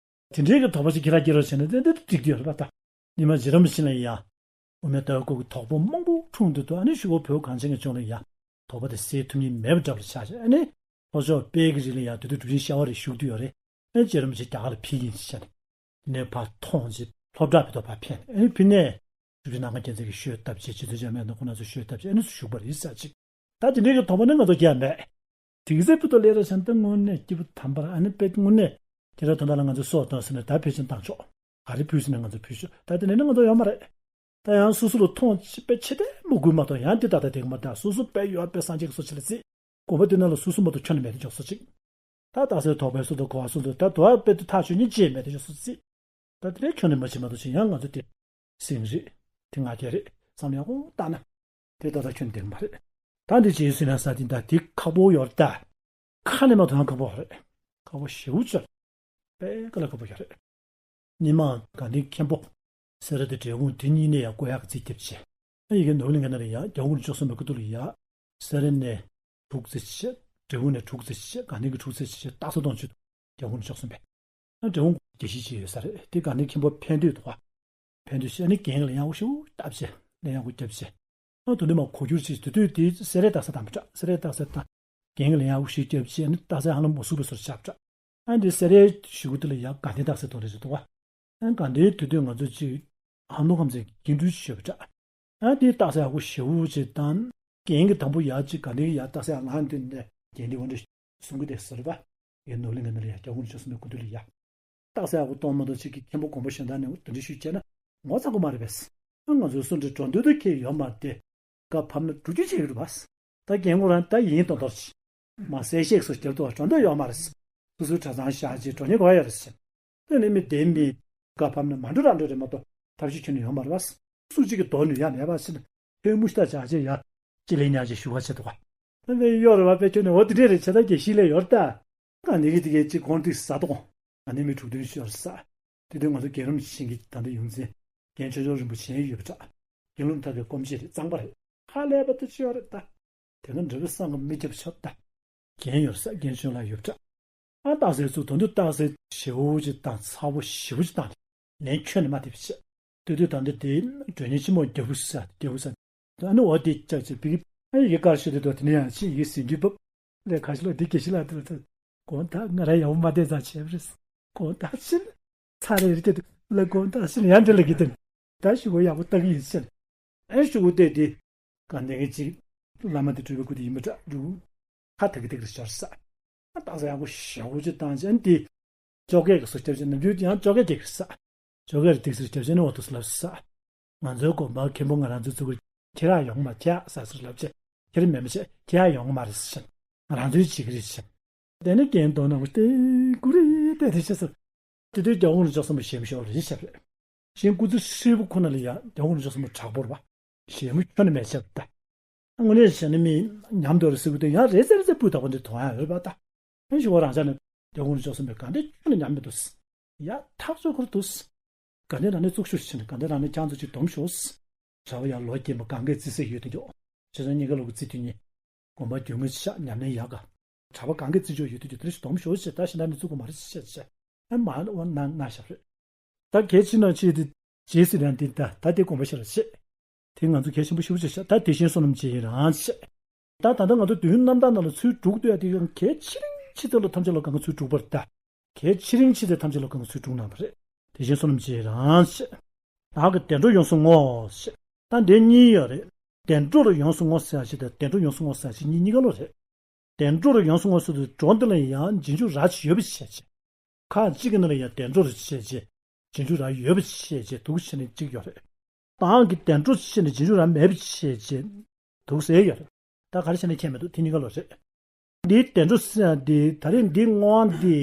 དེ་འདྲའི་གི་དོགས་པ་ཅིག་ཁྱེད་རང་སྐྱེ་རོགས་བྱས་ན་དེ་འདྲ་འགྲིག་གི་ཡོད་རེད་པ་ད། ཉི་མ་རྗེ་རིན་པོ་ཆེ་ལ་ཡང་། དབུ་མའི་ལྟ་བའི་སྐོར་གྱི་དོགས་པ་མང་པོ་འཁྲུངས་འདུག་ཏུ་ཨ་ནི་ཞུ་བོ་བོད་གངས་ཅན་གྱི་ལྗོངས་ལ་ཡང་དོགས་པ་དེ་སེལ་ཐུབ་ཉེན་མེད་པ་འདྲ་པོ་ཆགས་ཤག་ཨ་ནི་ལྷོ་ཕྱོགས་དཔལ་གྱི་རི་ལ་ཡང་དེ་དུས་གྲུབ་ཆེན་ཤ་བ་རེ་བཞུགས་དུས་ཡོད་རེད། ཨ་ནི་རྗེ་རིན་པོ་ཆེ་རྒྱ་གར་ལ་ཕེབས་ཀྱིན་ཅི་བྱས་ནས་དེ་ནས་ཕར་མཐོང་ཅི་ལྷོ་བྲག་པའི་ཐོག་ཕར་ཕེབས་ནས་ཨ་ནི་ཕི་ནས་གྲུབ་ཆེན་ནམ་མཁའ་རྒྱལ་མཚན་གྱིས་ཤོད་བཏབ་བྱས་རྗེ་བཙུན་འཇམ་དབྱངས་དང་ཁོང་རྣམ་ཚོས་ཤོད་བཏབ་བྱས་ཨ་ནི་བཞུགས་པ་རེད་ཟེར་ཅིག་ད་དེ་འདྲའི་གི་དོགས་པ་ནི་ང་ཚོ་རྒྱག་མེད། དེ་གི་ཚེ་བུ་ཏོ་ལས་ར་བྱས་ན་ད་དངོས་གནས་སྐྱེས་བུ་དམ་པར་ཨ་ནི་དཔེ་དངོས་གནས་ཁྱེད་རང་དོན་དག་ལ་ང་ཚོ་སྲོག་བཏང་ཟེར་ནས་ད་ཕལ་ཆེར་བཏང་ཆོག་ག་རེ་ཕུལ་ཟེར་ན་ང་ཚོ་ཕུལ་ཆོག་ད་དེ་ནས་ནི་ང་ཚོ་ཡོད་མ་རེད། ད་ཡང་སོ་སོ་ལ་མཐོང་ཆེ་དཔེ་ཆེ་ལྡན་མོ་དགོས་མ་གཏོགས་ཡང་དེ་ད་ལྟ་དེ་གི་མ་ད་སོ་སོ་དཔེ་ཡོད་དཔེ་སངས་རྒྱས་ཀྱི་སོ་ཆེ་ལ་རྩིས་དགོན་པ་དེ་ནང་ལ་སོ་སོ་མ་གཏོགས་ཁྱོན་ནས་མེད་དེ་འཇོག་སོ་ཅིག་ད་རྟགས་གསལ་དོགས་པའི་སོ་དང་གོ་བ་སོ་དང་ད་དོ་བ་དཔེ་དུ་ཐག་ཆོད་ཉིད་ཅེས་མེད་དེ་འཇོག་སོ་རྩིས། ད་དེ་འདྲའི་ཁྱོན་ནས་མ་བྱེད་མ་གཏོགས་ཅི་ཡང་ང་ཚོ་དེ་སེང་རེད། དེ་ང་རྒྱལ་རེད་བསམ་ཡག་པོ་བཏང་ན་དེ་ད་ལྟ་ཁྱོན་བསྡད་མ་རེད། ད་འདི་རྗེས་སུ་ན་ས་དེ་ད་དེ་ཁག་པོ་ཡོད་རེད་ད། ཁ་ནས་མ་ཐོན་ཁག་པོ་རེད། ཁག་པོ་ཞེ་པོ་ཅིག་རེད། དཔེ་ཀ་ལ་ཁག་པོ་ཡོད་རེད། རྙིང་མ་དགའ་ལྡན་མཁན་པོ་སེ་ར་དང་འབྲས་སྤུངས་དེ་གཉིས་ནས་ཡང་བཀོད་ཡག་གི་རྩིས་རྒྱབ་བྱས། ཨ་ཡི་གེ་ནོར་ལིང་ག་ན་རེ་ཡང་རྒྱ་གུང་ལ་ཆོག་སོང་བའི་ཁུ་ཐུག་ལ་ཡ། སེ་ར་ནས་དྲུག་ཙམ་བྱས། འབྲས་སྤུངས་ནས་དྲུག་ཙམ་བྱས། དགའ་ལྡན་གྱི་དྲུག་ཙམ་བྱས། སྟག་ཚང་སྟོང་མཆོད་རྒྱ་གུང་ལ་ཆོག་སོང་བས། ཨ་འབྲས་སྤུངས་དགེ་བཤེས་ཅིག་ཡོད་ས་རེད་དེ་དགའ་ལྡན་མཁན་པོ་ཕན་བདེ་འདུག་ག་ཕན་བདེ་ཞེས་ཨ་ནི་རྒན་ལ་ཡང་ཞུ་བཏབ་བྱས་ལན་ཡང་སྐུ་རྒྱབ་བྱས། ཨ་དུ་ནི་མ་གོ་རྒྱུར་ཅིག་དེ་དུས་དེ་སེ་རའི་རྟགས་གསལ་དང་མི་འདྲ་སེ་རའི་རྟགས་གསལ་དང་། རྒན་ལ་ཡང་ཞུ་རྒྱབ་བྱས་ཨ་ནི་རྟགས་གསལ་ཧ་ལམ་མ་སུ་བ་སོར་ཆགས་འདྲ། ཨ་འདི་སེ་རའི་ཞུ་གུ་དེ་ལ་ཡང་དགའ་ལྡན་རྟགས་གསལ་དོ་རེ་ཅིག་འདུག་ག་ཨ་དགའ་ལྡན་དེ་དུས་ང་ཚོ་ཅིག་ཧམ་ནོ་ཁམས་ཚན་གྱི་རྒན་སྤྲུལ་ཞུ་བ་འདྲ། ཨ་དེའི་རྟགས་གསལ་ཡག་པོ་ཞེ་པོ་ཅིག་དང་། རྒན་གྱི་དང་པོ་ཡག་ཅིག་དགའ་ལྡན་གྱི་ཡག་རྟགས་གསལ་ཡག་ལངས་དུས་ནས་རྒན་དེ་འོ་འདྲ་གསུང་གི་དེ་ཟེར་བ། ཡེ་ནོར་ལིང་ག་ན་ལ་ཡག་རྒྱ་གུང་ལ་ཆོག་སོང་བའི་སྐུ་དུས་ལ་ཡག་རྟགས་གསལ་ཡག་པོ་གཏོང་མ་གཏོགས་ཅིག་གི་མཁན་པོ་དགོན་པ་གཞན་དག་ནས་འོ་དེ་འདྲ་ཞུས་བྱས་ན་ངོ་ཚ་གི་མ་རེད་པས། ཨ་ང་ཚོའི་སུ་འདྲ་འགྲོ་འདོད་དུ་ཁྱེད་ཡོད་མ་རེད་དེ། སྐབས་བབ་ན་འགྲོ་རྒྱུ་བྱེད་ཀྱི་རེད་པས། ད་རྒན་ཁོ་རང་ད་ཡིན་མདོག་མདོག་ཅིག་མ་གསལ་བཤད་སོགས་རྒྱབ་ཏུ་བ་འགྲོ་འདོད་ཡོད་མ་རེད། སོ་སོའི་གྲྭ་ཚང་བཞག་ཅིག་འགྲོ་ཉེན་ག་པར་ཡོད་རེད་ཟེར། དེ་ནི་མི་བདེན་མི། སྐབས་བབ་ན་མ་འགྲོ་ར་འགྲོ་རེད་མ་གཏོགས་ཐབས་ཤེས་ཁྱོན་ནས་ཡོད་མ་རེད་པས། སུ་གཅིག་གིས་དོ་ནུས་ཡ་མེད་པ་ཟེར་ན། ཐོན་མུ་ཤ་ཅག་ཅེ་ཡ། ཅི་ལས་ཉག་ཅེ་ཞུ་བ་བྱེད་དོ། ད་ནི་གཡོ་རེ་བ་པས་ཁྱོད་ནི་འོ་དེ་འདྲས་རེད་བྱེད་ད་དགེ་བཤེས་ལས་ཡོར་ད། ང་ནི་གི་དེ་གའི་ཅིག་གོང་དུ་ཟ་དོ། ང་ནི་མི་དྲུག་བདུན་ཤོར་ས། དེ་དུས་ང་ཚོ་རྒན་རིན་པོ་ཆེ་གི་ད་ལྟ་ཡོངས་འཛིན། རྒན་ཆོས་འབྱོར་རིན་པོ་ཆེ་ཡོད་པ་འདྲ། རྒན་ལུགས་མཐའ་གི་སྐོམ་ཆེ་རེད་གཙང་པ་རེད། ཁ་ལས་པ་དུ་ཆེ་བ་རེད་ད། དེ་ག་འདྲ་བའི་བསམ་ག་མི་ཁྱབ་ཆོག་ད། རྒན་ཡོད་ས་རྒན་ཆུང་ལ་ཡོད་འདྲ། ཨ་སྟག་གཟིག་ཚུགས་དོན་དུ་སྟག་གཟིག་ཞེ་བོ་ཅིག་བཏང་ཚ་བོ་ཞེ་བོ་ཅིག་བཏང་། ལན་ཁྱོན་ནས་མ་ཐེབས་ཤིག་ལྟོས་དུས་ད་འདི་དེ་སྒྲོན་ཉི་ཆེན་མོ་རྒྱབ་བུ་ས་རྒྱབ་བུ་ས། ཨ་ནི་འོ་དེ་ཅག་ཅིག་པིག་ཨ་ཡི་གེ་དཀར་ཤོས་དེ་དོ་དེ་ནས་ཡང་ཕྱིན་ཡི་གེ་ཟིན་དུས་བབ། ལས་ཁ་ཤི་ལ་འདི་སྐད་ཤི་ལ་དེ་ལ་དེ། དགོང་དག་ང་ར་ཡག་པོ་མ་བསྡད་ཙང་བྱས་པ་རེད། དགོང་དག་ཕྱིན། ཚ་རེ་རེ་དེ་དུ་ལ་དགོང་དག་ཕྱིན་ཡང་འདྲ་ལ་གི་དེ། ད་ཤུ་གུ་ཡག་པོ་ལྟ་གི་ཡིན་ཕྱིན། ཨེ་ཤུ་གུ་བལྟས་དེ། གང་ལྟར་གི་ཅིག་བླ་མ་དེ་སྤྲུལ་པའི་སྐུ་དེ་ཡིན་པ་འདྲ་འདུག་ཁ་ཐག་གི་ཐག་རེ་ཤར་ས། ཨ་སྟག་ས་ཡག་པོ་ཞེ་པོ་ཅིག་བཏང་ཅན་དེ། ཅོ་ཀེ་གི་སུ་སྐྱབས་ཅན་ནམ་རྒྱུན་ཡང་ཅོ་ཀེ་དེ་གི་ས། ཅོ་ཀེ་རི་ཐིག་སེར་སྐྱབས་ཅན་ནི་འོ་དུ་སུ་ལབ་ས། ང་ཚོའི་དགོན་པ་མཁན་པོ་ང་རང་ཚོའི་ཚུགས་ཀྱི་ཁྱེད་རང་ཡོང་མ་ཁྱེད་ས་སུ་ལབ་ཅེ་ཁྱེད་མེད་མ་ཆེ་ཁྱེད་ཡོང་མ་རེད་ཟེར། ང་རང་ཚོའི་བྱེད་ཀྱི་རེད་ཟེར། དེ་ནི་རྒན་དོ་ནང་གི་ཏེ་ཀུ་རེ་ཏེ་དེ་ཤེས་སོ། དེ་དུས་རྒྱལ་བ་དགོངས་ལ་ཕྱག་སོང་བ་ཞེ་མི་ཤོར་རེད་ཞབས་རེད། གཞན་སྐུ་ཚེ་ཧྲིལ་པོ་ཁོ་ན་ལ་ཡ་རྒྱལ་བ་དགོངས་ལ་ཕྱག་སོང་བ་དྲག་པོ་རེད་བ། ཞེ་མི་ཁྱོན་ནས་མེད་ཆབ་ད། དངོས་གནས་བྱས་ན་མི་ཉམས་འདོར་ཟེར་བ་དེ་ཡང་རེ་ཟེར་རེ་ཟེར་སྤུས་དག་པོ་འདི་དོན་ཡང་ཡོད་པ་ད། ཕན་ཞུ་བ་རང་ཅག་ནི་རྒྱལ་བ་དགོངས་ལ་ཕྱག་སོང་བའི་གང་དེ་ཁྱོན་ནས་ཉམས་མི་འདུག་ཡ་ཐག་ཆོད་ཁུར་འདུག་ག་ནས་རང་ནས་བཙུགས་ཤུགས་ཕྱིན་ག་ནས་རང་ནས་ཁྱང་ཚོ་ཅིག་སྡོམ་ཤོག་གྲྭ་པ་ཡང་ལོ་རྒན་པ་གང་གས་བརྩི་སྲོལ་ཡོད་དུ་འཇོག་བྱས་ཙང་གཉིས་ཀ་ལོ་གི་བརྩི་དུས་ཉིད། དགོན་པ་རྒྱུས་མངའ་ཆགས་ཉམས་ལེན་ཡག་ག་གྲྭ་པ་གང་གས་བརྩི་འཇོག་ཡོད་དུ་འཇོག་དེ་རིགས་སྡོམ་ཤོག་ཅེས་ད་ཤི་ན་ནི་བཙུགས་གོ་མ་རེད་ཅེས་བཤད་བྱས། ཨ་མ་ཨོ་ན་ན་ཞབས་རེད། ད་གལ་ཕྱིན་ན་ཅིག་དེ་རྗེས་སུ་རང་དེ་ད་ད་དེ་དགོངས་པ་ཞེ་ལ་བཤད། དེ་ང་ཚོ་གལ་ཆེན་པོ་ཞེ་པོ་ཅིག་བཤད་ད་དེ་བཞིན་བསོད་ནམས་ཅན་ཡི་རང་བཤད། ད་ད་ལྟ་ང་ཚོ་དུས་ཡུན་རྣམ་དག་ནང་ལ་ཚུར་འགྲུག་སྡོད་ཡ་དེ་ཡང་གལ་ཆེ་རིང་ཆེ་ཚད་ལ་ཐམས་ཅད་ལ་གང་ག་ཚུར་འགྲུག་པར་ད། གལ་ཆེ་རིང་ཆེ་ཚད་ཐམས་ཅད་ལ་གང་ག་ཚུར་འགྲུག་གནང་བ་རེད། དེ་བཞིན་བསོད་ནམས་ཅན་ཡི་རང་བཤད། བདག་གི་བདེ་འགྲོར་ཡོངས་སུ་བསྔོ་ཞེས། ད་འདི་གཉིས་ཡོད་རེད། བདེ་འགྲོར་ཡོངས་སུ་བསྔོ་ཟེར་ཡ་ཞིག་དང་བདེ་འགྲོར་ཡོངས་སུ་བསྔོ་ཟེར་ཡ་ཞིག་གཉིས་གཉིས་ཀ་ལོ་རེད། བདེ་འགྲོར་ཡོངས་སུ་བསྔོ་ཟེར་དུས་འགྲོ་འདི་ལ་ཡང་རྗེས་འཇུག་ར་ཅིག་ཡོད་པ་ཞིག་བྱས་བྱས། ཁ་ཅིག་གི་ནང་ལ་ཡང་བདེ་འགྲོར་བྱས་བྱས། རྗེས་འཇུག་ར་ཡོད་པ་ཞིག་བྱས་བྱས་འདུག་བྱས་ནས་གཅིག་ཡོད་རེད། བདག་གི་བདེ་འགྲོ་བྱས་ནས་རྗེས་འཇུག་ར་མེད་པ་བྱས་བྱས། འདུག་ཟེར་ཡོད་རེད། ད་ག་རེ་བྱས་ནས་ཁྱད་མི་འདུག་དེ་གཉིས་ཀ་ལོ་རེད། འདིའི་བདེ་འགྲོ་ཟེར་ཡ་འདི་ད་རེས་འདིའི་བསྔོ་བ་འདི།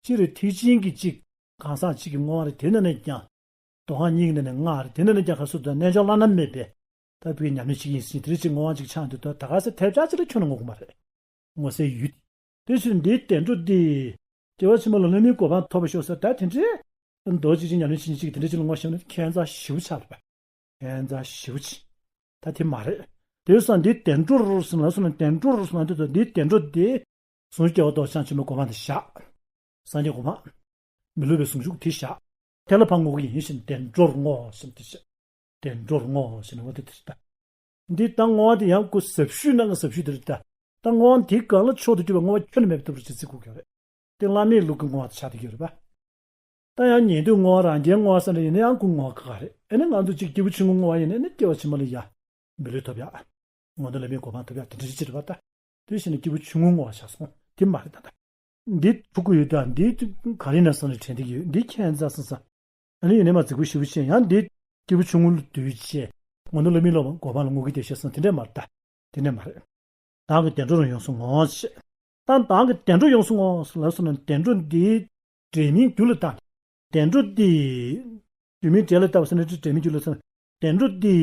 སྤྱིར་ཐེག་ཆེན་གྱི་གཅིག་གང་ཟག་གཅིག་གི་བསྔོ་བ་རེད་དེ་ནང་ནས་ཀྱང་། འདོད་ཁམས་གཉིས་ཀྱི་ནང་ནས་ལྔ་རེད་དེ་ནང་ནས་ཀྱང་ཁ་སུ་དང་རྣལ་འབྱོར་བླ་ན་མེད་པའི། ད་བུའི་ཉམས་ལེན་བྱེད་ཀྱི་ཡིན་ཟིན་དེ་རེད་ཅེས་བསྔོ་བ་གཅིག་ཆགས་འདུག་ད་ད་ག་ས་ཐེབས་ཆག་ཅིག་ལ་ཁྱོན་ནས་བསྔོ་གི་མ་རེད། བསྔོ་སའི་ཡུལ་དེ། དེ་ཕྱིར་འདིའི་བདེ་འགྲོ་འདི། སྐྱེ་བ་ཕྱི་མ་ལ་བླ་མའི་གོ་འཕང་ཐོབ་པར་ཤོག་ཟེར་ད་དེ་འདྲའི། མདོ་གཅིག་གཅིག་ཉམས་ལེན་བྱེད་མཁན་གཅིག་གིས་དེ་འདྲ་ཅིག་ལ་བསྔོ་ཤེས་ན་ཁྱད་མཚར་ཞེ་པོ་ཆགས་པ། ཁྱད་མཚར་ཞེ་པོ་ཅིག་ད་དེ་མ་རེད། དེ་སོང་འདི་བདེ་འགྲོར་སོང་ལ་སོང་ན་བདེ་འགྲོར་སོང་ན་དེ་ཚོ་འདི་བདེ་འགྲོ་དེ། ཟུང་སྐྱེ་བ་ལྡོག་ཕྱག་ཕྱི་མའི་གོ་འཕང་དེ་བཞག་སངས་རྒྱས་གོ་འཕང་། མི་སླུ་བའི་ཟུང་འཇུག་དེ་བཞག་དེ་ལ་ཕར་བསྔོ་གི་ཡིན་ཞེས་བདེ་འགྲོར་བསྔོ་ཞེས་དེ་བཞག་བདེ་འགྲོར་བསྔོ་ཞེས་ནས་འོ་དེ་དེ་ལྟ། འདི་ལྟ་བསྔོ་བ་དེ་ཡང་ཁོ་ཟབ་ཤོས་ནང་གི་ཟབ་ཤོས་དེ་རེད་ད། ལྟ་བསྔོ་བ་དེའི་སྒང་ལ་མཆོག་ཏུ་གྱུར་པའི་བསྔོ་བ་ཁྱོན་ནས་མེད་པ་ལྟ་བུར་ཅིག་བརྩི་དགོས་ཀྱི་རེད། དེ་བླ་མའི་ལུགས་ཀྱི་བསྔོ་བ་དེ་ཆགས་བསྡད་ཀྱི་ཡོད་རེད་པ། ད་ཡང་ཉན་ཐོས་བསྔོ་བ་རང་རྒྱལ་བསྔོ་བ་ཟེར་འདྲ་ཡིན་ན་ཡང་ཁོ་བསྔོ་བ་ཁག་ཁག་རེད། ཨེ་ནི་ང་ཚོ་གཅིག་སྐྱེས་བུ་ཆུང་ངུ་བསྔོ་བ་ཡིན་ན་ཨེ་ནི་སྐྱེ་བ་ཕྱི་མ་ལ་ཡ། མི་ལུས་ཐོབ་ཡ། མངོན་མཐོ་ལྷ་མིའི་གོ་འཕང་ཐོབ་ཡ་དེ་འདྲ་ཅིག་རེད་པ་ད། དེ་བཞིན་སྐྱེས་བུ་ཆུང་ངུ་བསྔོ་བ་ཆགས་སོང་དེ་མ་རེད་ད་ད། འདི་ཐུག་གི་ཡོད་ད་འདི་ག་རེ་ན་བསམ་ནས་དྲན་བསྡད་ཀྱི་ཡོད་འདི་ཁྱད་མཚར་སོང་ཙང་། ཨ་ནི་ཡིན་ནའི་མ་རྫིག་པོ་ཞེ་པོ་བྱས་ཡང་འདི་སྐྱེས་བུ་ཆུང་ངུ་ལ་འདུས་བྱས། མངོན་མཐོ་ལྷ་མིའི་གོ་འཕང་ལ་བསྔོ་གི་དེ་བཤད་སོང་དེ་འདྲ་མ་རེད་ད། དེ་འདྲ་མ་རེད། བདག་གི་བདེ་འགྲོར་ཡོངས་སུ་བསྔོ་ཞེས། ད་བདག་གི་བདེ་འགྲོ་ཡོངས་སུ་བསྔོ་ལབ་སོང་ན་བདེ་འགྲོ་འདི་འབྲས་མིན་རྒྱུ་ལ་བལྟ། བདེ་འགྲོ་འདི་རྒྱུ་མིན་འབྲས་ལ་བལྟ་བ་ཟེར་ན་འབྲས་མིན་རྒྱུ་ལ་བལྟ། བདེ་འགྲོ་འདི་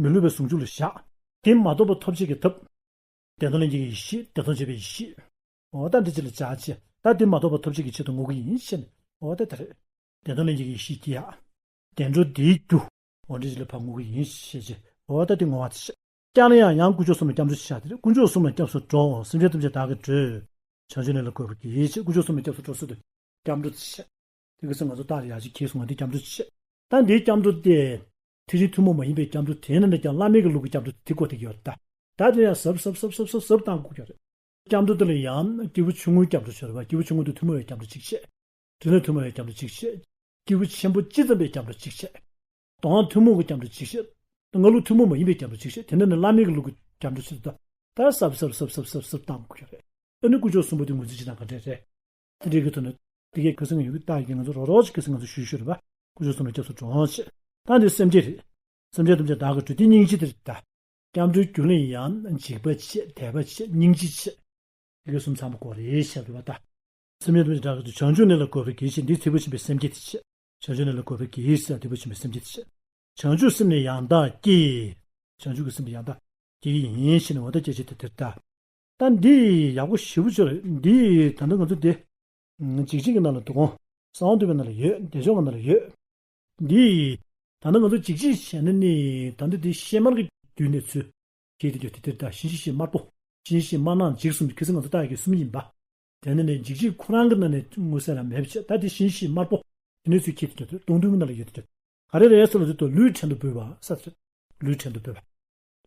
མི་སླུ་བའི་ཟུང་འཇུག་ལ་བཞག་དེ་མ་ཐོབ་པ་ཐོབ་བྱེད་ཀྱི་ཐབས། བདེན་དོན་ལྷན་སྐྱེས་ཀྱི་ཡེ་ཤེས་བདེན་དོན་བྱེད་པའི་ཡེ་ཤེས། འོ་ད་འདི་ཅི་ལ་བྱ་ཆེ་ད་དེ་མ་ཐོབ་པ་ཐོབ་བྱེད་ཀྱི་ཆེད་དུ་བསྔོ་གི་ཡིན་ཞེས་ནས་འོ་ད་དེ་རེད། བདེན་དོན་ལྷན་སྐྱེས་ཀྱི་ཡེ་ཤེས་སྐྱེ་ཡག་བདེ་འགྲོ་འདིའི་རྒྱུ། འོ་འདི་ཅི་ལ་ཕར་བསྔོ་གི་ཡིན་ཞེས་བྱས་འོ་ད་དེ་བསྔོ་བ་དེ་བྱས། ཀྱང་ལ་ཡང་ཡང་དཀོན་མཆོག་གསུམ་ལ་སྐྱབས་འགྲོ་ཞེས་བྱ་དེ་རེད། དཀོན་མཆོག་གསུམ་ལ་སྐྱབས་སུ་འགྲོ། སེམས་ཅན་ཐམས་ཅད་བདག་གིས་སྒྲོལ། བྱང་ཆུབ་གནས་ལ་འགོད་པར་གྱིས་ཞེས་དཀོན་མཆོག་གསུམ་ལ་སྐྱབས་སུ་འགྲོ་ཟེར་དུས་སྐྱབས་འགྲོ་དེ་བྱས། དེ་ག་ཚོད་ང་ཚོ་རྟག་རེ་ཡག་ཅིག་གིས་སོང་བ་འདི་སྐྱབས་འགྲོ་བྱས། ད་འདིའི་སྐྱབས་འགྲོ་དེ། ཐེག་ཆེན་ཐུན་མོང་མ་ཡིན་པའི་སྐྱབས་འགྲོ་དེ་ནི་འདྲ་ཀྱང་བླ་མའི་གི་ལུགས་ཀྱི་སྐྱབས་འགྲོ་དེ་གོ་དེ་གི་ཡོད་ད། ད་དེ་ཡང་ཟབ་ཟབ་ཟབ་ཟབ་ཟབ་ཟབ་བཏང་དགོས་ཀྱི་རེད། སྐྱབས་འགྲོ་དེ་ལ་ཡང་སྐྱེས་བུ་ཆུང་ངུའི་སྐྱབས་འགྲོ་ཟེར་བ་སྐྱེས་བུ་ཆུང་ངུ་དེ་ཐུན་མོང་བའི་སྐྱབས་འགྲོ་གཅིག་བྱས། དྲིན་ལན་ཐུན་མོང་བའི་སྐྱབས་འགྲོ་གཅིག་བྱས། སྐྱེས་བུ་ཆེན་པོ་ཅི་ཙམ་པའི་སྐྱབས་འགྲོ་གཅིག་བྱས། དོན་ཐུན་མོང་གི་སྐྱབས་འགྲོ་གཅིག་བྱས། སྔགས་ལུགས་ཐུན་མོང་མ་ཡིན་པའི་སྐྱབས་འགྲོ་གཅིག་བྱས་དེ་ནས་ནི་བླ་མའི་གི་ལུགས་ཀྱི་སྐྱབས་འགྲོ་ཟེར་ད། ད་ཟབ་ཟབ་ཟབ་ཟབ་ཟབ་ཟབ་བཏང་དགོས་ཀྱི་རེད། ཨ་ནི་དཀོན་མཆོག་གསུམ་པོ་དེ་ངོས་འཛིན་བྱེད་སྟངས་ག་འདྲས་རེད། དེ་འདྲའི་གི་ཐོག་ནས་དེ་གའི་ཁ་སང་ཡོད་ཀྱི་རྟགས་ཀྱི་ང་ཚོ་རོགས་རོགས་ཀྱི་ཁ་སང་ང་ཚོ་ཞུས་ཞུས་རེད་པ། དཀོན་མཆོག་གསུམ་ལ་སྐྱབས་སུ་འགྲོ་འོང་བྱེད། ད་འདི་སེམས་བསྐྱེད་རེད། སེམས་བསྐྱེད་ཐམས་ཅད་བདག་གིས་སྒྲུབ་དེ་སྙིང་རྗེ་དེ་རེད་ད། སྐྱབས་འགྲོའི་རྒྱུ་ལ་ཡང་འཇིགས་པ་བྱེད་དད་པ་བྱེད་སྙིང་རྗེ་བྱེད། དེ་གའི་གསུམ་ཚང་མ་དགོས་རེད་བཤད་རེད་པ་ད། སེམས་བསྐྱེད་ཐམས་ཅད་བདག་གིས་སྒྲུབ་བྱང་ཆུབ་གནས་ལ་འགོད་པར་གྱིས་ཞེས་འདི་ཐེག་པ་ཆེན་པོའི་སེམས་བསྐྱེད་དེ་བྱེད། བྱང་ཆུབ་གནས་ལ་འགོད་པར་གྱིས་ཟེར་ཐེག་པ་ཆེན་པོའི་སེམས་བསྐྱེད་དེ་བྱེད། བྱང་ཆུབ་སེམས་ནི་ཡང་དག་སྐྱེ། བྱང་ཆུབ་ཀྱི་སེམས་དེ་ཡང་དག་སྐྱེ་གི་ཡིན་ཞེས་ནས་འོ་ད་སྐྱེ་བྱེད་དེ་དེར་ལྟ། ད་འདི་ཡག་པོ་ཞེ་པོ་ཅིག་རེད། འདི་ད་ལྟ་ང་ཚོ་འདི། འཇིགས་བྱེད་ཀྱི་ནང་ལ་འདུག་གོ། གསང་བ་འདུས་པའི་ནང་ལ་ཡོད། བདེ་མཆོག་གི་ནང་ལ་ཡོད། འདི། ད་ལྟ་ང་ཚོ་འཇིགས་བྱེད་བྱས་ན་ནི་ད་ལྟ་འདི་གཤེད་དམར་གྱི་རྒྱུད་ནས་ཚུར། ཁྱེར་ཏེ་འགྱོ་དེ་དེར་ད་གཤིན་རྗེ་གཤེད་དམར་པོ། གཤིན་རྗེ་གཤེད་དམར་ནག་འཇིགས་གསུམ་ཁྱེད་ཚོ་ང་ཚོ་ལྟ་ཡག་གི་གསུམ་ཡིན་པ། དེ་ནས་ནི་འཇིགས་བྱེད་ཁོ་རང་གི་ནང་ནས་མངོན་གསལ་ལ་མེད་པ་བྱས། ད་དེ་གཤིན་རྗེ་གཤེད་དམར་པོ་དེ་ནས་ཚུར་ཁྱེར་ཏེ་འགྱོ་དེ་སྟོང་ཐུན་གྱི་ནང་ལ་ཡོད་དེ། ག་རེ་རེད་ཟེར་ལ་དེ་ལྟོས། ལུས་བྲན་དུ་འབུལ་བ་ས་དེ་རེད། ལུས་བྲན་དུ་འབུལ་བ།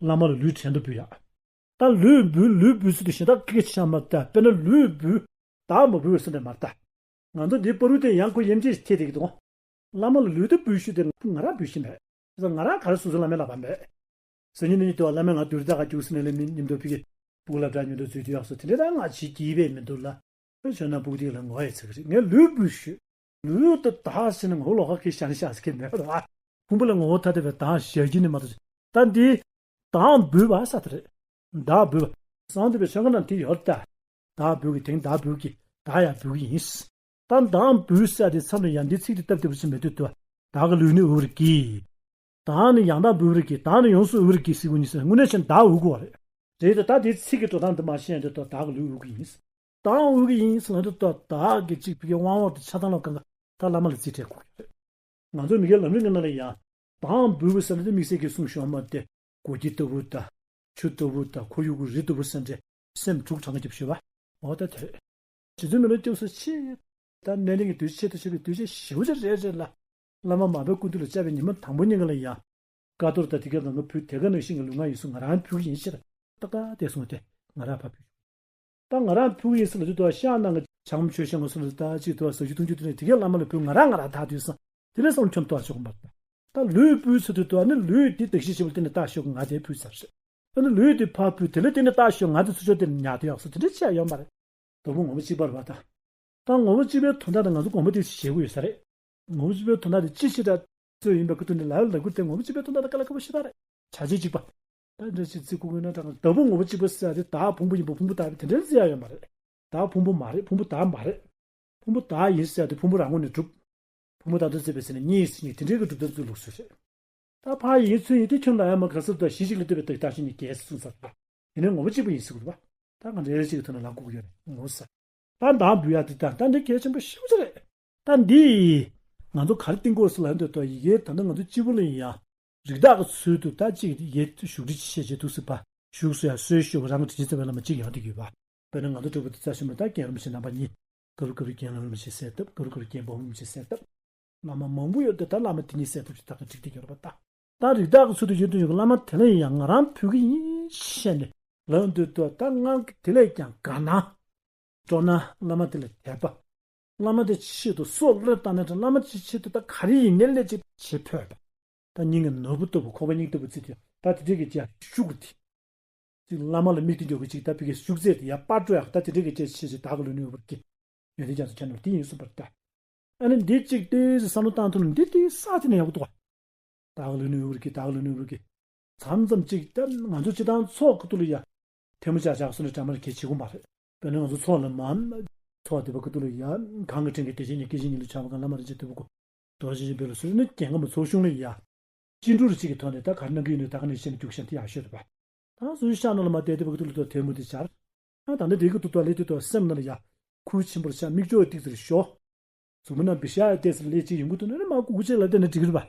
བླ་མ་ལ་ལུས་བྲན་དུ་འབུལ་ཡག་ད་ལུས་འབུལ་ལུས་འབུལ་ཚུལ་དེ་གཞན་དག་སྐད་ཆ་མ་བཏང་། དཔེར་ན་ལུས་འབུལ། བདག་མ་འབུལ་བའི་སེམས་དེ་མ་བཏང་། ང་ཚོ་འདི་བར་དུ་དེ་ཡང་ཁོ་ཡེམ་ཆེས་ཐེ་དེ་གི་དང་། བླ་མ་ལ་ལུས་དེ་འབུལ་ཤུལ་དེ་ང་རང་འབུལ་ཤེས་མེད། ང་རང་ག་རེ་སོ་སོ་བླ་མའི་ལག་པ་མེད། སང་ཉིན་ནས་ཉིད་དུ་བླ་མའི་ང་དུར་ད་ག་རྒྱུགས་སེ་ནས་ལས་མི་ཉིན་དུ་ཕི་གི་སྤུ་གུ་སློབ་གྲྭ་ཉིན་དུ་འཛུལ་དུས་ཡག་སོ་དེ་འདྲ་ད་ང་ཆེས་སྐྱིད་པས་མི་འདུག་ལ། ཁོས་བྱོན་ན་སྤུ་གུ་དེ་ལ་ངོ་ཡི་ཚིག་རེད། ངས་ལུས་འབུལ་ཤུལ། ལུས་དེ་བདག་ཟེར་ནས་ངོ་ལོག་ཁ་སྐད་བཤད་ནས་བཤད་ཟེར་གི་མེད་པ་རེད་བ། ཕུང་པོ་ལ་ངོ་བོ་ཐ་དད་པའི་བདག་བཞག་རྒྱུ་ནི་མ་གཏོགས། ད་འདི་བདག་འབུལ་བ་ས་དེ་རེད། བདག་འབུལ་བ། གསང་འདུས་པའི་ཆོ་ག་ནང་དེ་ཡོད་ད། བདག་འབུལ་གྱི་དེང་བདག་འབུལ་གྱི་བདག་ཡང་འབུལ་གྱི་ཡིན། ད་བདག་འབུལ་ཟེར་དེ་མཚམས་ལ་ཡང་འདི་ཚིག་དེ་སྟབས་བདེ་པོ་ཞིག་མི་འདུག་ཏུ། བདག་གི་ལུས་ནི་དབུལ་བར་བགྱི། བདག་ནི་ཡང་དག་འབུལ་བར་བགྱི། བདག་ནི་ཡོངས་སུ་དབུལ་བར་བགྱི་ཟེར་དགོས་ནི་ཟེར། དངོས་གནས་བྱས་ན་བདག་དབུལ་དགོས་པ་རེད། རེད་དེ་ད་དེའི་ཚིག་གི་འགྲོ་སྟངས་འདི་མ་ཤེས་ཡོང་དུས་ད་བདག་གི་ལུས་དབུལ་གྱི་ཡིན། བདག་དབུལ་གྱི་ཡིན་ཟེར་ན་འདི་ད་བདག་གི་གཅིག་ཕ་གི་དབང་འོག་ཏུ་ཆ་ཚང་ལ་གང་ག་ད་བླ་མ་ལ་རྩིས་སྤྲད་དགོས་ཀྱི་རེད། ང་ཚོ་མི་སྒེར་ལམ་རིམ་གྱི་ནང་ལ་ཡང་བདག་འབུལ་བ་ཟེར་ན་དེ་དམིགས་བསལ་གྱི་གསུང་ཞུ་བ་མ་སྟེ། སྒོ་ཁྱི་ལྟ་བུ་དང་། ཆུ་ལྟ་བུ་དང་། ཁོར་ཡུག་གི་རི་ལྟ་བུ་ཟེར་འདྲ་སེམས་དྲུག་གྲངས་ཀྱིས་ཞུ་བ། འོ་ད་དེ་རེད། རྗེ་བཙུན་མི་ལ་སྐྱབས་སུ་མཆི། ད་སྣེ་ལེན་གྱི་དུས་ཆེད་དུ་བྱེད་པའི་དུས་ཆེན་ཞེ་པོ་ཅིག་རེད་རེད་ལ། བླ་མ་མར་པའི་སྐུ་མདུན་ལ་བཅར་བའི་ཉི་མ་དང་པོ་ཉིན་ག་ལ་ཡང་། ཀ་ཏོར་དང་དེ་གའི་གང་ག་ཕུལ། དེ་ག་ནང་བཞིན་གྱི་ལུས་ངག་ཡིད་གསུམ་ང་རང་ཕུལ་གྱི་ཡིན་ཟེར། ཏག་ཏག་དེ་སོང་སྟེ་ང་རང་ཕར་ཕུལ། ད་ང་རང་ཕུལ་གྱི་ཡིན་ཟེར་ལ་དུས་ཐོག་ཤག་ནང་གི་བྱང་ཆོས་ཤག་ང་སོང་ལ་ད་ཅིག་ཐོག་ཟ་རྒྱུ་འཐུང་རྒྱུ་དེ་ནས་དེ་གའི་བླ་མ་ལ་ཕུལ། ང་རང་ང་རང་ཐག་དུས་སང་དེ་ནས་སང་ཁྱོན་ཐོག་ཆོག་མ་རེད། ད་ལུས་ཕུལ་ཚུལ་དུ་ད་ནི་ལུས་དེ་དག་ཤེས་ཆེ་བོ་དེ་ནས་བཏགས་ཤོག་ང་དེ་ཕུལ་ཚར་ཟེར། ད་ནི་ལུས་དེ་ཕར་ཕུལ། དེ་ལས་དེ་ནས་བཏགས་ཤོག་ང་དེ་ཚུར་ཕྱོགས་དེ་ནས་ཉར་དུ་ཡག་སོ་དེ་འདྲ་བྱས་ཡོད་མ་རེད། དོ་པོ་ངོ་བོ་གཅིག་པ་རེད་པ་ད། ད་ངོ་བོ་གཅིག་པའི་དོན་དག་དེ་ང་ཚོ་དགོངས་པ་དེ་བཞེས་དགོས་ཡོད་ས་རེད། ངོ་བོ་གཅིག་པའི་དོན་དག་དེ་ཅི་ཞིག་ད་རྩོད་ཡིན་པ་ཁུ་ཐུག་ནས་ལ་ལ་ཁུ་དེ་ངོ་བོ་གཅིག་པའི་དོན་དག་དེ་དཀའ་ལས་ཁག་པོ་ཞིག་ད་རེད། བྱ་བྱེད་གཅིག་པ། ད་འདྲ་ཞིག་བརྩི་དགོས་ན་དྲང་ད་བུ་ངོ་བོ་གཅིག་པ་ཟེར་ཡ་དེ་བདག་ཕུང་པོ་ཡིན་པ་ཕུང་པོ་བདག་དེ་འདྲ་བརྩི་ཡ་ཡོད་མ་རེད། བདག་ཕུང་པོ་མ་རེད། ཕུང་པོ་བདག་མ་རེད། ཕུང་པོ་བདག་ཡིན་ཟེར་ཡ་དེ་ཕུང་པོ་རང་ངོས་ནས་གྲུབ། ཕུང་པོ་བདག་ཏུ་བརྩིས་པའི་ཚེ་ན་གཉིས་སུ་གཉིས་དེ་འདྲའི་གི་གྲུབ་མཐའ་ཚུལ་ལུགས་སུ་རེད། ད་ཕ་ཡིན་ཚུལ་ཡིན་དེ་ཁྱོད་ལ་ཡང་མ་ག་ས་ད་གཞི་གཅིག་ལ་ལྟོས་པའི་རྟགས་ཤིག་ནི་རྒྱས་སུ་གསུངས་ཚར་བ། དེ་ནས་ངོ་བོ་གཅིག་པ་ཡིན་ཟེར་དགོས་པ། ད་ང་འདྲའི་གཅིག་གི་ཐོག་ནས་ལབ་དགོས་ཀྱི་ཡོད་རེད་ངོ་ས། ད་བདག་འབུལ་ཡག་དེ་ད་ད་འདི་གལ་ཆེན་པོ་ཞེ་པོ་ཅིག་རེད། ད་འདི། ང་ཚོ་ག་རེ་བསྟེན་དགོས་ཟེར་ལབ་འདོད་ད་ཡི་གེ་ད་ལྟ་ང་ཚོ་སྤྱི་བོ་ལ་ཡིན་ཡང་། རིགས་བདག་གི་ཚུལ་དུ་ད་གཅིག་ཡེ་བཞུགས་ཁྲི་ཆེ་ཆེ་འདུག་སྲིད་པ། བཞུགས་སུ་ཡང་གསོལ་ཞུ་རང་གི་དྲིན་ཅན་རྩ་བའི་བླ་མ་གཅིག་ཡོང་བསྡད་ཀྱི་ཡོད་པ། དཔེར་ན་ང་ཚོ་འབྲུག་པ་དེ་རྩ་ཆེན་པོ་ད་རྒན་རིན་པོ་ཆེ་རྣམ་པ་གཉིས། སྐབས་རེ་སྐབས་རེ་རྒན་ལྷ་རིན་པོ་ཆེ་གསལ་བཏབ། སྐབས་རེ་སྐབས་རེ་རྒན་འབངས་རིན་པོ་ཆེ་གསལ་བཏབ། བླ་མ་མང་པོ་ཡོད་དེ་ད་བླ་མ་དེ་གཉིས་གསལ་བཏབ་ཅིག་ད་ག་འགྲིག་བསྡད་ཀྱི་ཡོད་རེད་པ་ད། ད་རིགས་བདག་གི་ཚུལ་དུ་ཡོད་དུ་ཡོད་ཀྱི་བླ་མ་དེ་ལ་ཡང་ང་རང་ཕུལ་གྱི་ཡིན་བཤད་ནས་ལབ་འདོད་དུ་ད་ང་དེ་ལས་ཀྱང་དགའ་ན། སྤྲོ་ན་བླ་མ་དེ་ལ་དད་པ། བླ་མ་དེ་ཆེད་དུ་སྲོག་བློས་བཏང་ནས་བླ་མ་དེ་ཆེད་དུ་ད་ག་རེ་ཡིན་ནའི་ལས་ཅིག་བྱེད་ཕོད་པ། ད་སྙིང་གི་ནོར་བུ་ལྟ་བུ་ཁོག་པ་སྙིང་ལྟ་བུ་བརྩིས་ཏེ་ད་དེ་འདྲའི་གི་ཅིག་ཤུགས་དེ། ཅིག་བླ་མ་ལ་དམིགས་ཏེ་འཇོག་གི་ཅིག་ད་ཕ་གི་ཤུགས་ཚད་དེ་ཡར་སྤར་འགྲོ་ཡག་ད་དེ་འདྲའི་གི་ཅིག་ཆེད་ཅིག་བདག་གི་ལུས་ནི་དབུལ་བར་བགྱི། ཡོན་ཏན་རྒྱ་མཚོ་ཁྱེད་རྣམས་དེ་ཡིན་གསུངས་པར་ལྟ། ཨ་ནི་འདི་གཅིག་ལྟོས་ཟེར་བསམ་བློ་བཏང་ཐུབ་ན་འདི་ལྟོས་ས་དེ་ནས་ཡག་པོ་འདུག་བ། བདག་གི་ལུས་ནི་དབུལ་བར་བགྱི། བདག་གི་ལུས་ནི་དབུལ་བར་བགྱི། མཚམས་མཚམས་གཅིག་ད་ང་ཚོ་སྤྱི་བཏང་ཚོགས་ཁ་ཐུག་ལ་ཡ། ཐལ་མོ་སྦྱར་སྦྱར་སོང་ནས་འདྲ་མར་གལ་ཆེ་གོ་མ་རེད། དཔེར་ན་ང་ཚོ་ཚོགས་ལ་མ། ཚོགས་སྡེ་པ་ཁ་ཐུག་ལ་ཡ། གང་གི་ཕྲེང་གི་སྡེ་བཞི་ཉིད་སྐད་ཅིག་ཉིད་ལ་བྱ་བ་གང་བླ་མ་རིན་ཆེན་ལྟ་བུ་གོ། རྡོ་རྗེ་ཆེན་པོ་ལ་སོགས་ནི་རྒྱལ་ཁམས་ཚོགས་གཞུང་ལ་ཡ། སྤྱི་འགྲོ་རུ་གཅིག་གི་ཐོག་ནས་ད་ག་རེ་གནང་གི་ཡོད་ནས་ད་ག་ནས་བཤད་ན་རྒྱུགས་ཤར་དེ་ཡག་ཤོས་རེད་པ། ད་སོ་སོའི་ཤག་ནང་ལ་མ་བསྡད་དེ་བ་གི་ཐུག་ལ་ཐོག་ཐལ་མོ་དེ་སྦྱར། ད་ད་ནི་དེ་གི་ཐུག་ཐོག་ལས་དེ་ཐོག་སེམས་ནང་ལ་ཡ། ཁུར་ཆེན་པོར་ཤ་མིག་ཅོག་ཏིག་ཙེར་ཞོག་གཟུགས་མི་རྣམས་བི་ཤ་ཡ་ཏེ་ཟེར་ལས་ཅིག་ཡོང་གི་འདུག་ན་ནི་མ་སྒུག་གུ་ཅིག་ལ་བལྟས་ན་འགྲིག་གི་རེད་པ།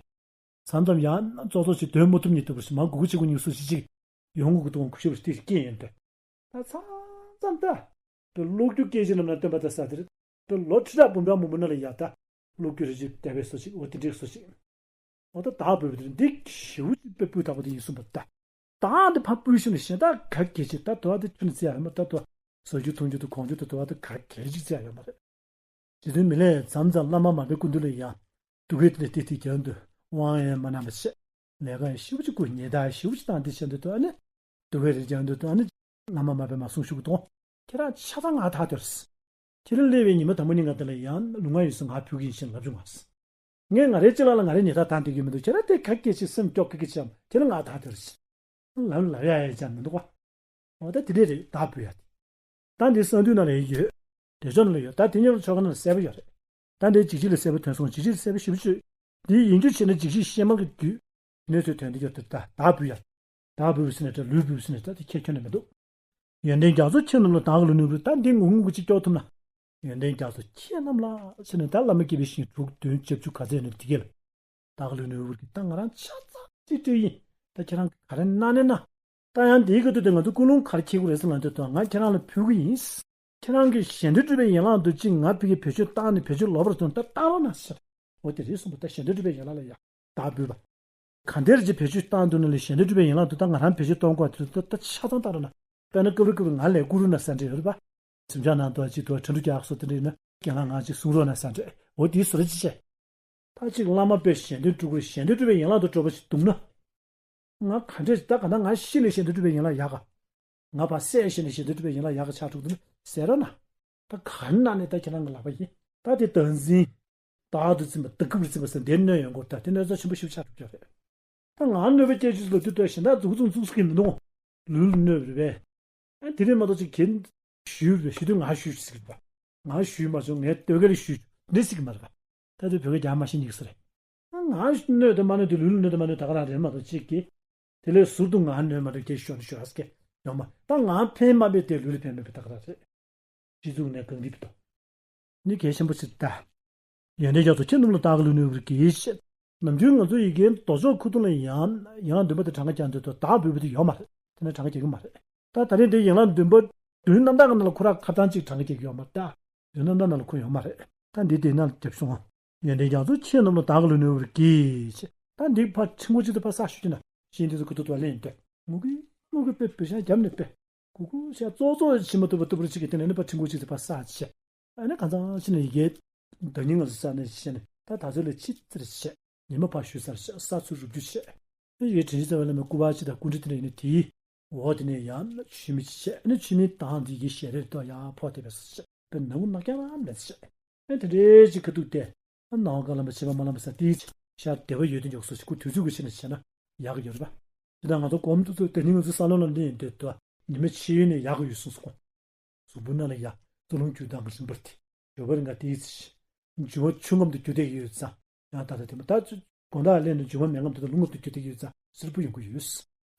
མཚམས་མཚམས་ཡང་ཙོག་ཙོག་ཅིག་དོན་མ་ཐུབ་ཉིད་དུ་བར་ཞིག་མ་སྒུག་གུ་ཅིག་གུ་ཉུག་སུ་ཞིག་ཅིག་ཡོང་གི་འདུག་གུ་ཤོར་བ་ཞིག་ཏིག་ཙེ་སྐྱེས་ཡོང་དུས། ད་མཚམས་མཚམས་ད། དེ་ཀློག་རྒྱུ་སྐད་ཅིག་རྣམས་ན་སྟོན་པ་ད་ས་དེར། དེ་ལོ་ཁྲི་ཕྲག་འབུམ་ཕྲག་མང་པོ་ནང་ལ་ཡ་ད། ཀློག་རྒྱུ་རེ་ཅིག་བལྟས་པའི་སོ་ཅིག་འོ་དེ་འདྲའི་སོ་ཅིག་འོ་ད་བདག་འབུལ་བ་དེ་འདི་ཞེའུ་ཅིག་དཔེ་སྤུས་དག་པོ་དེ་ཡིན་གསུངས་པ་ད། བདག་འདི་ཕར་སྤུས་ཤིང་ནས་གཞན་དག་ག་གལ་ཆེ་ད་དོ་བ་དེ་ཁྱོན་ནས་བརྩི་ཡ་ཡོད་མ་ད་དོ། ཟ་རྒྱུ་འཐུང་རྒྱུ་དང་གོན་རྒྱུ་དང་དོ་བ་དེ་ག་གལ་ཆེ་བརྩི་ཡ་ཡོད་མ་རེད། རྗེ་བཙུན་མི་ལས་མཚམས་མཚམས་བླ་མ་མར་པའི་སྐུ་མདུན་ལ་ཡང་། འདུ་ཁའི་དེ་ལས་ཏིག་ཏིག་རྒྱབ་འདུག་དབང་ཡང་མ་གནང་བ་བྱས། ལས་ཀ་ཡང་ཞེ་པོ་ཅིག་བསྐུར་ཉེས་དག་ཞེ་པོ་ཅིག་བཏང་དེ་བྱས་འདུག་ཏུ་ཨ་ནི། འདུ་ཁའི་རེ་རྒྱབ་འདུག་ཏུ་ཨ་ནི། བླ་མ་མར་པས་མར་གསུང་ཞུ་གི་དང་། ཁྱེད་རང་ཆ་ཚང་ང་ཐག་གཏོར། ཁྱེད་རང་སླེབས་པའི་ཉི་མ་དང་པོ་ཉིན་ང་དེ་ལ་ཡང་ལུས་ངག་ཡིད་གསུམ་ང་ཕུལ་གི་ཡིན་ཞེས་ལབ་བྱུང་ང་། ངས་ང་རའི་ཅི་ལ་ལ་ང་རའི་ཉེས་དག་བཏང་བསྡད་ཀྱི་མི་འདུག་ཁྱེད་རང་དེ་ག་སྐད་ཆ་སེམས་སྐྱོ་ཁ་ཁ་བྱས་ཁྱེད་རང་ང་ཐག་གཏོར། ལབ་ལབ་ཡ་ཡ་ཅང་མི་འདུག་བ། འོ་ད་དེ་འདྲས་རེད་བདག་འབུལ་ཡ་དེ། ད་འདི་གསང་འདུས་ནང་ལ་ཡོད། བདེ་མཆོག་ནང་ལ་ཡོད། ད་དེ་ཉིད་ལ་ཆོ་ག་ནང་ལ་གསལ་པོ་ཡོད་རེད། ད་འདི་འཇིགས་བྱེད་ལ་གསལ་པོ་དོན་གསུངས། འཇིགས་བྱེད་ལ་གསལ་པོ་ཞེ་པོ་ཅིག་འདི་ཡིན་རྒྱུ་བྱས་ན་འཇིགས་བྱེད་གཤེད་མ་གི་རྒྱུད། གནས་ཚུལ་དོན་འདི་ཡོད་དེ་ད་བདག་འབུལ་ཡ། བདག་འབུལ་བ་ཟེར་ནས་ད་ལུས་འབུལ་བ་ཟེར་ནས་ད་དེ་ཁྱད་ཁྱོན་ནས་མི་འདུག་ཡོན་ཏན་རྒྱ་མཚོ་ཁྱེད་རྣམས་ལ་བདག་གི་ལུས་ནི་འབུལ། ད་འདི་ངུ་ངུ་གི་ཅིག་སྐྱོར་ཐུབ་ན། ཡོན་ཏན་རྒྱ་མཚོ་ཁྱེད་རྣམས་ལ་ཟེར་ནས་ད་བླ་མ་དགྱེས་པའི་ཞིང་དྲུག་བདུན་བརྒྱད་ཅུ་ག་ཚད་ཡོད་ན་དེ་གས་ལ། བདག་གི་ལུས་ནི་འབུལ་གྱི་ད་ང་རང་ཆ་ཚང་ཅིག་སྤྲོད་ཡིན། ད་ཁྱེད་རང་གིས་ག་རེ་གནང་ནས་ན། ད་ཡང་དེའི་སྐབས་དུས་དེ་ང་ཚོ་ཀུན་སློང་ག་རེ་འཁྱེར་དགོས་རེད་ཟེར་ལབ་དུས་ད་ང་ཁྱེད་རང་ལ་ཕུལ་གི་ཡིན། ཁྱེད་རང་གིས་གཞན་དོན་སྒྲུབ་པའི་ཡན་ལག་ཏུ་གཅིག་ང་ཕ་གིར་བེད་སྤྱོད་བཏང་ནས་བེད་སྤྱོད་ལོག་པར་སོང་ད་བཏང་རོགས་གནང་ཟེར། འོ་དེ་རེད་གསུངས་པ་ད་གཞན་དོན་སྒྲུབ་པའི་ཡན་ལག་ལ་ཡ་བདག་འབུལ་བ། ག་འདྲ་ཅིག་བེད་སྤྱོད་བཏང་འདུག་ན་ལས་གཞན་དོན་སྒྲུབ་པའི་ཡན་ལག་ཏུ་ད་ང་རང་བེད་སྤྱོད་གཏོང་དགོས་དུས་ད་ད་ཆ་ཚང་བཏང་རོགས་གནང་། དཔེར་ན་སྐབས་རེ་སྐབས་རེ་ང་ལས་བཀུར་རོགས་གནང་ཟེར་འདྲ་ཡོད་རེད་པ། གཟིམ་འཇག་ནང་དུ་ཅིག་ཏུ་ཁྲ་འགྲོ་རྒྱག་སོགས་དེ་འདྲ་ཡིན་ན་རྒན་ལགས་ང་ཅིག་གསུང་རོགས་གནང་ཟེར་འདྲ། འོ་དེའི་བཟོ་འདྲ་ཅིག་བྱས། ད་ཅིག་བླ་མ་དཔེ་གཞན་དོན་སྒྲུབ་དགོས་གཞན་དོན་སྒྲུབ་པའི་ཡན་ལག་ཏུ་འགྲོ་བ་ཞིག་འདུག་ན། ང་ག་འདྲས་ད་ག་ད་ང་ཤི་ནས་གཞན་དོན་སྒྲུབ་པའི་ཡན་ལག་ཡག་ག་ང་ཕར་བསད་ཤི་ནས་གཞན་དོན་སྒྲུབ་པའི་ཡན་ལག་ཡག་ག་ཆགས་འགྲོ་གི་འདུག་ན་ཟེར་རོགས་གནང་། ད་ག་ནང་ནས་ད་ཁྱེད་རང་གི་ལག་པ་ཡིན། ད་དེ་བདག་འཛིན། བདག་ཏུ་འཛིན་པ་བདག་གིར་འཛིན་པ་ཟེར་འདིར་གནོད་ཡོང་གི་ད་དེ་གནོད་འཚེ་ཆེན་པོ་ཞིག་ཆགས་འགྲོ་གི་རེད། ད་ང་གནོད་པ་སྐྱེལ་རྒྱུ་ལབ་དུས་ད་གཞན་དག་འཛུགས་འཛུགས་འཛུགས་ཀྱི་མི་འདུག་ལུས་ལ་གནོད་པ་རེད་པས། ཨ་དེ་རེད་མ་གཏོགས་ཅིག་གིན་ཞུས་པས་ཞུ་དུས་ང་ཞུས་ཟེར་གི་རེད་པ། ང་ཞུས་མ་བྱུང་ངས་ལྟོས་ག་ལ་ཞུས་འདི་ཟེར་གི་མ་རེད་པ། ད་དེ་བོད་སྐད་རྒྱག་མ་ཤེས་ཉིག་ཟེར་རེད། ང་གནོད་དང་མ་གནོད་དེ་ལུས་ལ་གནོད་དང་མ་གནོད་ད་ག་རང་རེད་མ་གཏོགས་གཅིག་གིས། དེ་ལས་ཟུར་དུ་ང་གནོད་མ་གནོད་ཁྱེད་ཤོར་ནས་ཤོར་ཨ་སྐད་ཡོང་མ་ད་ང་ཕན་མ་པའི་དེ་ལུས་ལ་ཕན་མེད་པའི་ད་ག་རང་རེད། སྤྱི་གཙུག་ནས་གང་རིབ་ཏོ། ནི་གལ་ཆེན་པོ་ཆེ་ད། ཡོན་ཏན་རྒྱ་མཚོ་ཁྱེད་རྣམས་ལ་བདག་གི་ལུས་གནོད་པར་གྱིས་ཤིག་ནམ་རྒྱུན་ང་ཚོ་ཡི་གེའི་མདོ་ཕྱོགས་ཁུ་ཐུ་ལ་ཡང་ཡང་འདུན་པ་དེ་གྲངས་ཀ་རྒྱག་འདོད་དོ་བདག་འབོད་པ་དེ་ཡོད་མ་རེད། དེ་ནས་གྲངས་ཀ་རྒྱག་གི་མ་རེད། ད་ད་རེས་འདི་ཡན་ལག་བདུན་པ་བདུན་རྣམ་དག་གི་ནང་ལ་ཁོ་རང་ཁ་བཏང་གཅིག་གྲངས་ཀ་རྒྱག་གི་ཡོད་མ་རེད་ད། བདུན་རྣམ་དག་ནང་ལ་ཁོ་ཡོད་མ་རེད། ད་འདི་དེ་ནང་ལ་རྒྱབ་སོང་། ཡོན་ཏན་རྒྱ་མཚོ་ཁྱེད་རྣམས་ལ་བདག་གི་ལུས་གནོད་པར་གྱིས་ཤིག་ད་འདི་ཕར་ཕྲེང་སྐོར་གཅིག་ཏུ་ཕར་བསགས་ཞུ་རྒྱུ་ན་ཤིང་འདི་ཚོ་ཁུ་ཐུ་ཏུ་ལེན་འདོད། ངུ་གི་ངུ་གི་པེ་པེ་ཤ་རྒྱབ་ནས་པེ། གུ་གུ་ཤ་ཙོག་ཙོག་ཕྱི་མ་ཏུ་པ་ཏུ་པར་གཅིག་གི་སྟེང་ནས་ནི་ཕར་ཕྲེང་སྐོར་གཅིག་ཏུ་ཕར་བསགས་བྱས། ཨ་ནི་གང་ཚང་ཕྱི་ནས་ཡི་གེ་བརྡ་རྙིང་ང་ཚོ་བསགས་ནས་བྱས་ནས་ད་ད་ཚོད་ལ་ཕྱི་ཙིར་བྱས། ཉི་མ་ཕར་ཞུ་ཚར་བྱས་ས་ཚུར་རུབ་རྒྱུ་བྱས། ཨེ་ཡི་གེ་དྲིན་ཅན་རྩ་བའི་བླ་མའི་སྐུ་པར་ཅིག་དང་སྐུ་འདྲ་དེ་འདྲ་ཡིན་ན་དེའི་འོག་དེ་ནས་ཡང་ཆུ་མིག་ཅིག་བྱས་ཨ་ནི་ཆུ་མིག་དང་དེ་ཡི་གེ་ཞལ་རས་དུ་ཡང་ཕོག་བསྡད་པས་སོ་བྱས་པའི་ནང་ནག་རྐྱང་རང་མེད་ཚོ་བྱས། ཨེ་དེ་འདྲའི་ཅིག་ཁ་ཐུག་སྟེ། ཨ་ནའོ་ཀ་ལམ་པ་ཆེ་བ་མ་ལམ་པ་ས་དེའི་ཤར་བདེ་བ་ཡོད་དེ་མགྱོགས་སོ་ཞིག་ཁུ་དུས་ཚོད་ཀྱི་ཕྱི་ནས་བྱས་ན་ཡག་གི་ཡོད་རེད་པ། དེ་དང་ང་ཚོ་གོམ་དུ་ཚོད་དེ་ནི་ང་ཚོ་ས་ལོ་ལ་ལེན་དེ་དུ་ཉི་མ་ཕྱི་ཡུལ་ནས་ཡག་གི་ཡོད་གསུངས་སོ། གཟུགས་པོ་ན་ལ་ཡ་རྩ་རླུང་རྒྱུ་དང་གི་རིམ་པར་དེ་ཡོད་པ་རིང་ག་དེའི་ཚེ་འགྱུར་བ་ཆུ་ཁམས་དུ་རྒྱུ་དེ་ཡོད་ཙང་ཡང་ད་ལྟ་དེ་མ་ད་ཚུ་དགོང་དག་ལེན་ནས་འགྱུར་བ་མེད་ངམ་དེ་དང་རླུང་ཁམས་དུ་རྒྱུ་དེ་ཡོད་ཙང་སིར་པོ་ཡོང་གི་ཡོད།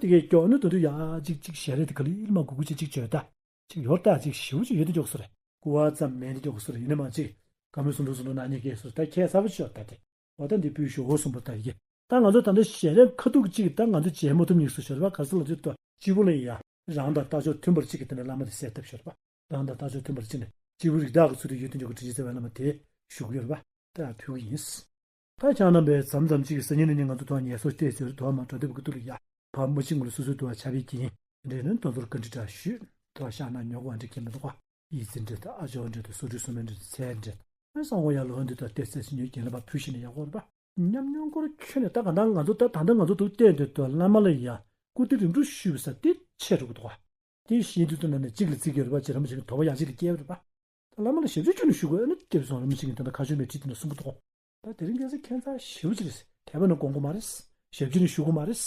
དེ་གའི་སྐྱོ་ནི་དོན་དུ་ཡ་གཅིག་གཅིག་ཞལ་རས་དེ་ག་ལི་ལ་མ་གུ་གུ་གཅིག་གཅིག་བརྗོད་ད། ཅིག་ཡོར་ལྟ་ཅིག་ཞིའུ་ཅིག་ཡོད་དེ་མགྱོགས་སོ་རེད། ཀུ་བ་ཙམ་མེད་དེ་མགྱོགས་སོ་རེད་ཡིན་ན་མ་ཅིག་ག་མོས་སུ་འགྲོ་སུ་འགྲོ་ན་ཉེ་གེ་སོ་ད་ཁྱད་གསར་པ་ཅིག་ཡོད་ད་དེ། འོ་ད་འདི་སྤུས་ཞོ་འོ་གསུངས་པ་ད་ཡི་གེ་ད་ང་ཚོ་ད་འདི་ཞལ་རས་ཁ་ཐུག་ཅིག་ད་ང་ཚོ་བྱེད་མ་ཐུབ་ཉིག་སུ་ཤོར་བ་ག་ས་ལ་ཚོད་ད་སྤྱི་བོ་ལ་ཡ་རང་དང་ལྟ་ཕྱོགས་མཐུན་པར་ཅིག་གི་དེ་ནས་བླ་མ་དེ་གསལ་བཏབ་ཤོར་བ་རང་དང་ལྟ་ཕྱོགས་མཐུན་པར་ཅིག་ནས་སྤྱི་བོ་རིགས་བདག་གི་ཚུལ་དུ་ཡོད་དུ་འཇོག་གི་དྲིན་ཅན་རྩ་བའི་བླ་མ་དེ་ཞུ་གི་ཡོད་རེད་པ་ད་ཕུལ་གི་ཡིན། ད་ཁྱང་རྣམ་པའི་མཚམས་མཚམས་གཅིག་གི་སང་ཉིན་ནས་ནི་ང་ཚོ་ཐོག་ངལ་གསོ་སྤྲད་ཟེར་ཐོག་མ་འགྲོ་འདེབས་ཀྱི་ཐུགས་ལ་ཡ་ཕ་མ་ཤི་ངུ་ལ་སོ་སོའི་དུ་བ་ཆ་བའི་གིན་འདྲེ་ནི་དོ་ཚོར་བཀའ་འདྲི་འདྲ་ཞུས་དུ་བ་ཤ་ན་ཉོག་བ་འདྲི་གི་མི་འདུག་ག་ཨི་ཙི་འདྲེ་དང་ཨ་ཇོ་འདྲེ་དང་སོ་སྒྲོས་སོ་མའི་འདྲེ་དང་ཚལ་འདྲེ་དང་ཨེ་སང་གོ་ཡ་ལོ་འདི་དང་ཏེ་ཚལ་ཞིག་ཉོས་རྒྱན་ལ་པ་ཕུལ་ཞིག་ནས་ཡག་གོ་རེད་པ་ཉམས་མྱོང་སྐོར་ཁྱོན་ནས་ད་ག་ད་ང་ཚོ་ད་ད་ལྟ་ང་ཚོ་འདུག་བལྟས་འདོད་དུ་བླ་མ་ལ་ཡ་སྐུ་དེ་རིམ་གྲོ་ཞུས་པ་ས་དེ་ཆེ་རུ་གི་འདུག་ག་དེ་བཞིན་དུ་ལྟ་ན་ནི་གཅིག་ལ་གཅིག་ཡོད་རེད་པ་ཅེས་ར་མ་ཞིག་གི་དོགས་པ་ཡང་གཅིག་ལ་སྐྱེ་བ་རེད་པ། ད་བླ་མ་ལ་ཞབས་ཕྱི་ཁྱོན་ནས་ཞུ་དགོས་ཨ་ནི་སྐྱེ་བའི་སོང་ར་མ་ཞིག་གི་ད་ལྟ་ཁ་ཤོད་མེད་ཁྲིད་དེ་ནས་གསུང་གི་འདུག་ད་དེ་རིང་ཁ་སང་ཁྱད་མཚར་ཞེ་པོ་ཅིག་རེད། དད་པ་ནི་སྒོམ་དགོས་མ་རེད། ཞབས་ཕྱི་ནི་ཞུ་དགོས་མ་རེད།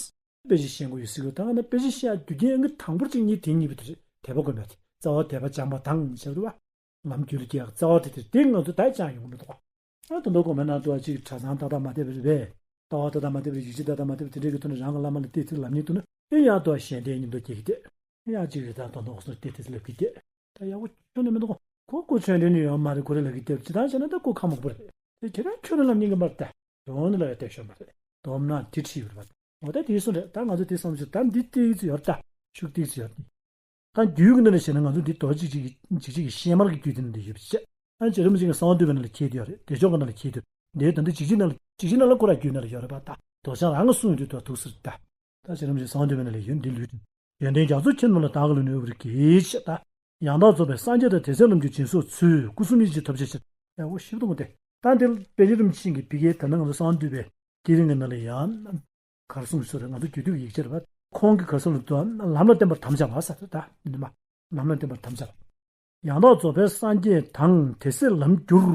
དཔེ་ཆ་ཤེས་དགོས་ཡོད་སྲིད་དགོས་ད་ང་ན་དཔེ་ཆ་ཤེས་ཡ་རྒྱུ་རྐྱེན་ཨ་ནི་དང་པོར་གཅིག་གཉིས་དེ་གཉིས་པོ་དེ་རེད་དད་པ་དགོས་མེད་རྩ་བ་དད་པ་བྱམས་པ་དང་ཞབས་རེད་པ། ལམ་རྒྱུད་ལ་སྐྱེ་ཡག་རྩ་བ་དེ་དེར་དེ་ང་ཚོ་ད་ཅང་ཡོང་གི་མི་འདུག་ཨ་ད་མདོ་དགོན་པའི་ནང་དུ་ཨ་ཅིག་གྲྭ་ཚང་ཏག་ཏག་མ་བསྡད་པ་རེད་པས། ལྟ་བ་ཏག་ཏག་མ་བསྡད་པ་རེད་ཡིད་ཆེས་ཏག་ཏག་མ་བསྡད་པ་དེ་འདྲའི་གི་ཐོག་ནས་རང་གི་བླ་མ་ལ་བལྟས་ཚིག་ལམ་རྙིང་ཐོག་ནས་ཨེ་ཡང་དུ་ཞལ་འདེབས་མཉམ་དུ་སྐྱེ་གི་བསྡད། ཨེ་ཡང་ཅིག་རེད་ད་དོན་དག་སོ་བལྟས་ཚིག་ལབ་གི་བསྡད། ད་ཡག་པོ་ཁྱོན་ནས་མི་འདུག་ཁོ་ཁོ་ཆོས་འདྲེན་ནི་ཡོད་མ་རེད་ཁོ་རེ་ལབ་གི་བསྡད་ཅི་ད་བྱས་ན་ད་ཁོ་ཁ་མང་པོ་རེད་དེ་ཁྱེད་རང་ཁྱོད་རང་ལམ་རྙིང་གི་མར་ད་དོན་ནི་ལ་ཡ་བལྟས་ཤོར་མ་རེད་དོམ་ན་དེ་ཁྲིད་ཡོད་རེད་པ། འོ་ད་དེའི་སོང་རེད་ད་ང་ཚོ་དེ་བསམ་ཚུལ་ད་འདི་ཏིག་ཙི་ཡོད་ད་ཤུགས་ཏིག་ཙི་ཡོད། ད་རྒྱུད་ཀྱི་ནང་ནས་བཤད་ན་ང་ཚོ་འདི་རྡོ་གཅིག་གཅིག་གིས་གཅིག་གཅིག་གིས་གཤེད་དམར་གྱི་རྒྱུད་དེ་ནང་དུ་ཡོད་པ་བྱས། ཨ་རྗེ་རིན་པོ་ཆེ་གིས་གསང་བ་འདུས་པའི་ནང་ལ་འཁྱེར་དུ་ཡོད་རེད་བདེ་མཆོག་གི་ནང་ལ་འཁྱེར་དུ་འདིའི་ད་འདི་འཇིགས་བྱེད་ནང་ལ་འཇིགས་བྱེད་ནང་ལ་ཁོ་ར་རྒྱུད་ནང་ལ་ཡོད་རེད་པ་ད་རྡོ་རྐྱང་རང་གི་གསུང་ཡོད་དུས་ཐོག་ཐུག་སྲིད་ད། ད་རྗེ་རིན་པོ་ཆེ་གསང་བ་འདུས་པའི་ནང་ལ་ཡོད་འདི་ལུས་དྲན་ཡོན་ཏན་རྒྱ་མཚོ་ཁྱེད་རྣམས་ལ་བདག་གི་ལུས་གནོད་པར་གྱིས་ཤིག་ད། ཡང་དག་རྫོགས་པའི་སངས་རྒྱས་དང་དེ་སྲས་ལམ་གྱུར་སྦྱིན་སོགས་ཚུལ་སྐུ་གསུམ་ཡིད་ཀྱིས་ཐོབ་བྱའི་ཕྱིར། ཡག་པོ་ཞིབ་ཏུ་ངོ་སྟེ། ད་འདི་དཔལ་ཆེན་རིན་པོ་ཆེ་གིས་ཕ་གིའི་ད་ནང་ང་ཚོ་གསང་བ་འདུས་པའི་དེ་རིང་གི་ནང་ལ་ཡང་། གར་གསུངས་སོ་རེད་ང་ཚོ་རྒྱུད་སྟོད་ཀྱི་ཡིག་ཆ་རེད་པ། ཁོང་གིས་གར་གསུངས་ལ་དུ་ལམ་ལ་བརྟེན་པར་དམ་བཅའ་བ་ཟེར་ད་འདི་མ། ལམ་ལ་བརྟེན་པར་དམ་བཅའ་བ། ཡང་དག་རྫོགས་པའི་སངས་རྒྱས་དང་དེ་སྲས་ལམ་གྱུར།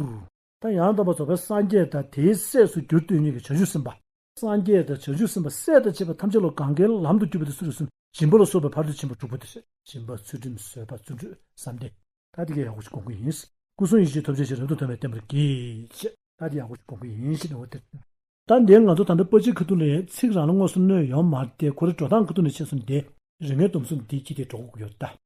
ད་ཡང་དག་པར་རྫོགས་པའི་སངས་རྒྱས་དང་དེའི་སྲས་སུ་གྱུར་སྟོན་མཁན་གྱི་བྱང་ཆུབ་སེམས་དཔའ། སངས་རྒྱས་དང་བྱང་ཆུབ་སེམས་དཔའ་སྲས་དང་བཅས་པ་ཐམས་ཅད་ལ་གང་གའི་ལམ་དུ་གྱུར་པ་དེ་སུ་རེད་གསུངས་སྦྱིན་པ་ལ་སོགས་པའི་ཕ་རོལ་ཏུ་ཕྱིན་པ་དྲུག་པོ་དེ་རེད། སྦྱིན་པ་ཚུལ་ཁྲིམས་བཟོད་པ་བརྩོན་འགྲུས་བསམ་གཏན། ད་དེ་གས་ཡག་པོ་ཞིག་སྒོམ་གྱི་ཡིན། སྐུ་གསུང་ཡིད་ཀྱིས་ཐོབ་བྱའི་ཕྱིར་རབ་ཏུ་དོན་པས་བསྟན་པར་གྱིས་ཤིག་ད་དེ་ཡག་པོ་ཞིག་སྒོམ་གྱི་ཡིན་ཞེས་ནས་འོ་དེ། ད་འདིར་ང་ཚོ་ད་ལྟ་པ་ཅིག་ཁ་ཐུག་ལ་ཚིག་རང་ལ་དངོས་སུ་གནོད་ཡོད་མ་རེད་དེ་ཁོ་རའི་འགྲོ་སྟངས་ཁ་ཐུག་ནས་ཕྱིན་སོང་དེ་རིགས་ལྔའི་སྡོམ་གསུམ་འདིའི་ཁྱི་དེ་འགྲོ་དགོས་ཀྱི་ཡོད་ད།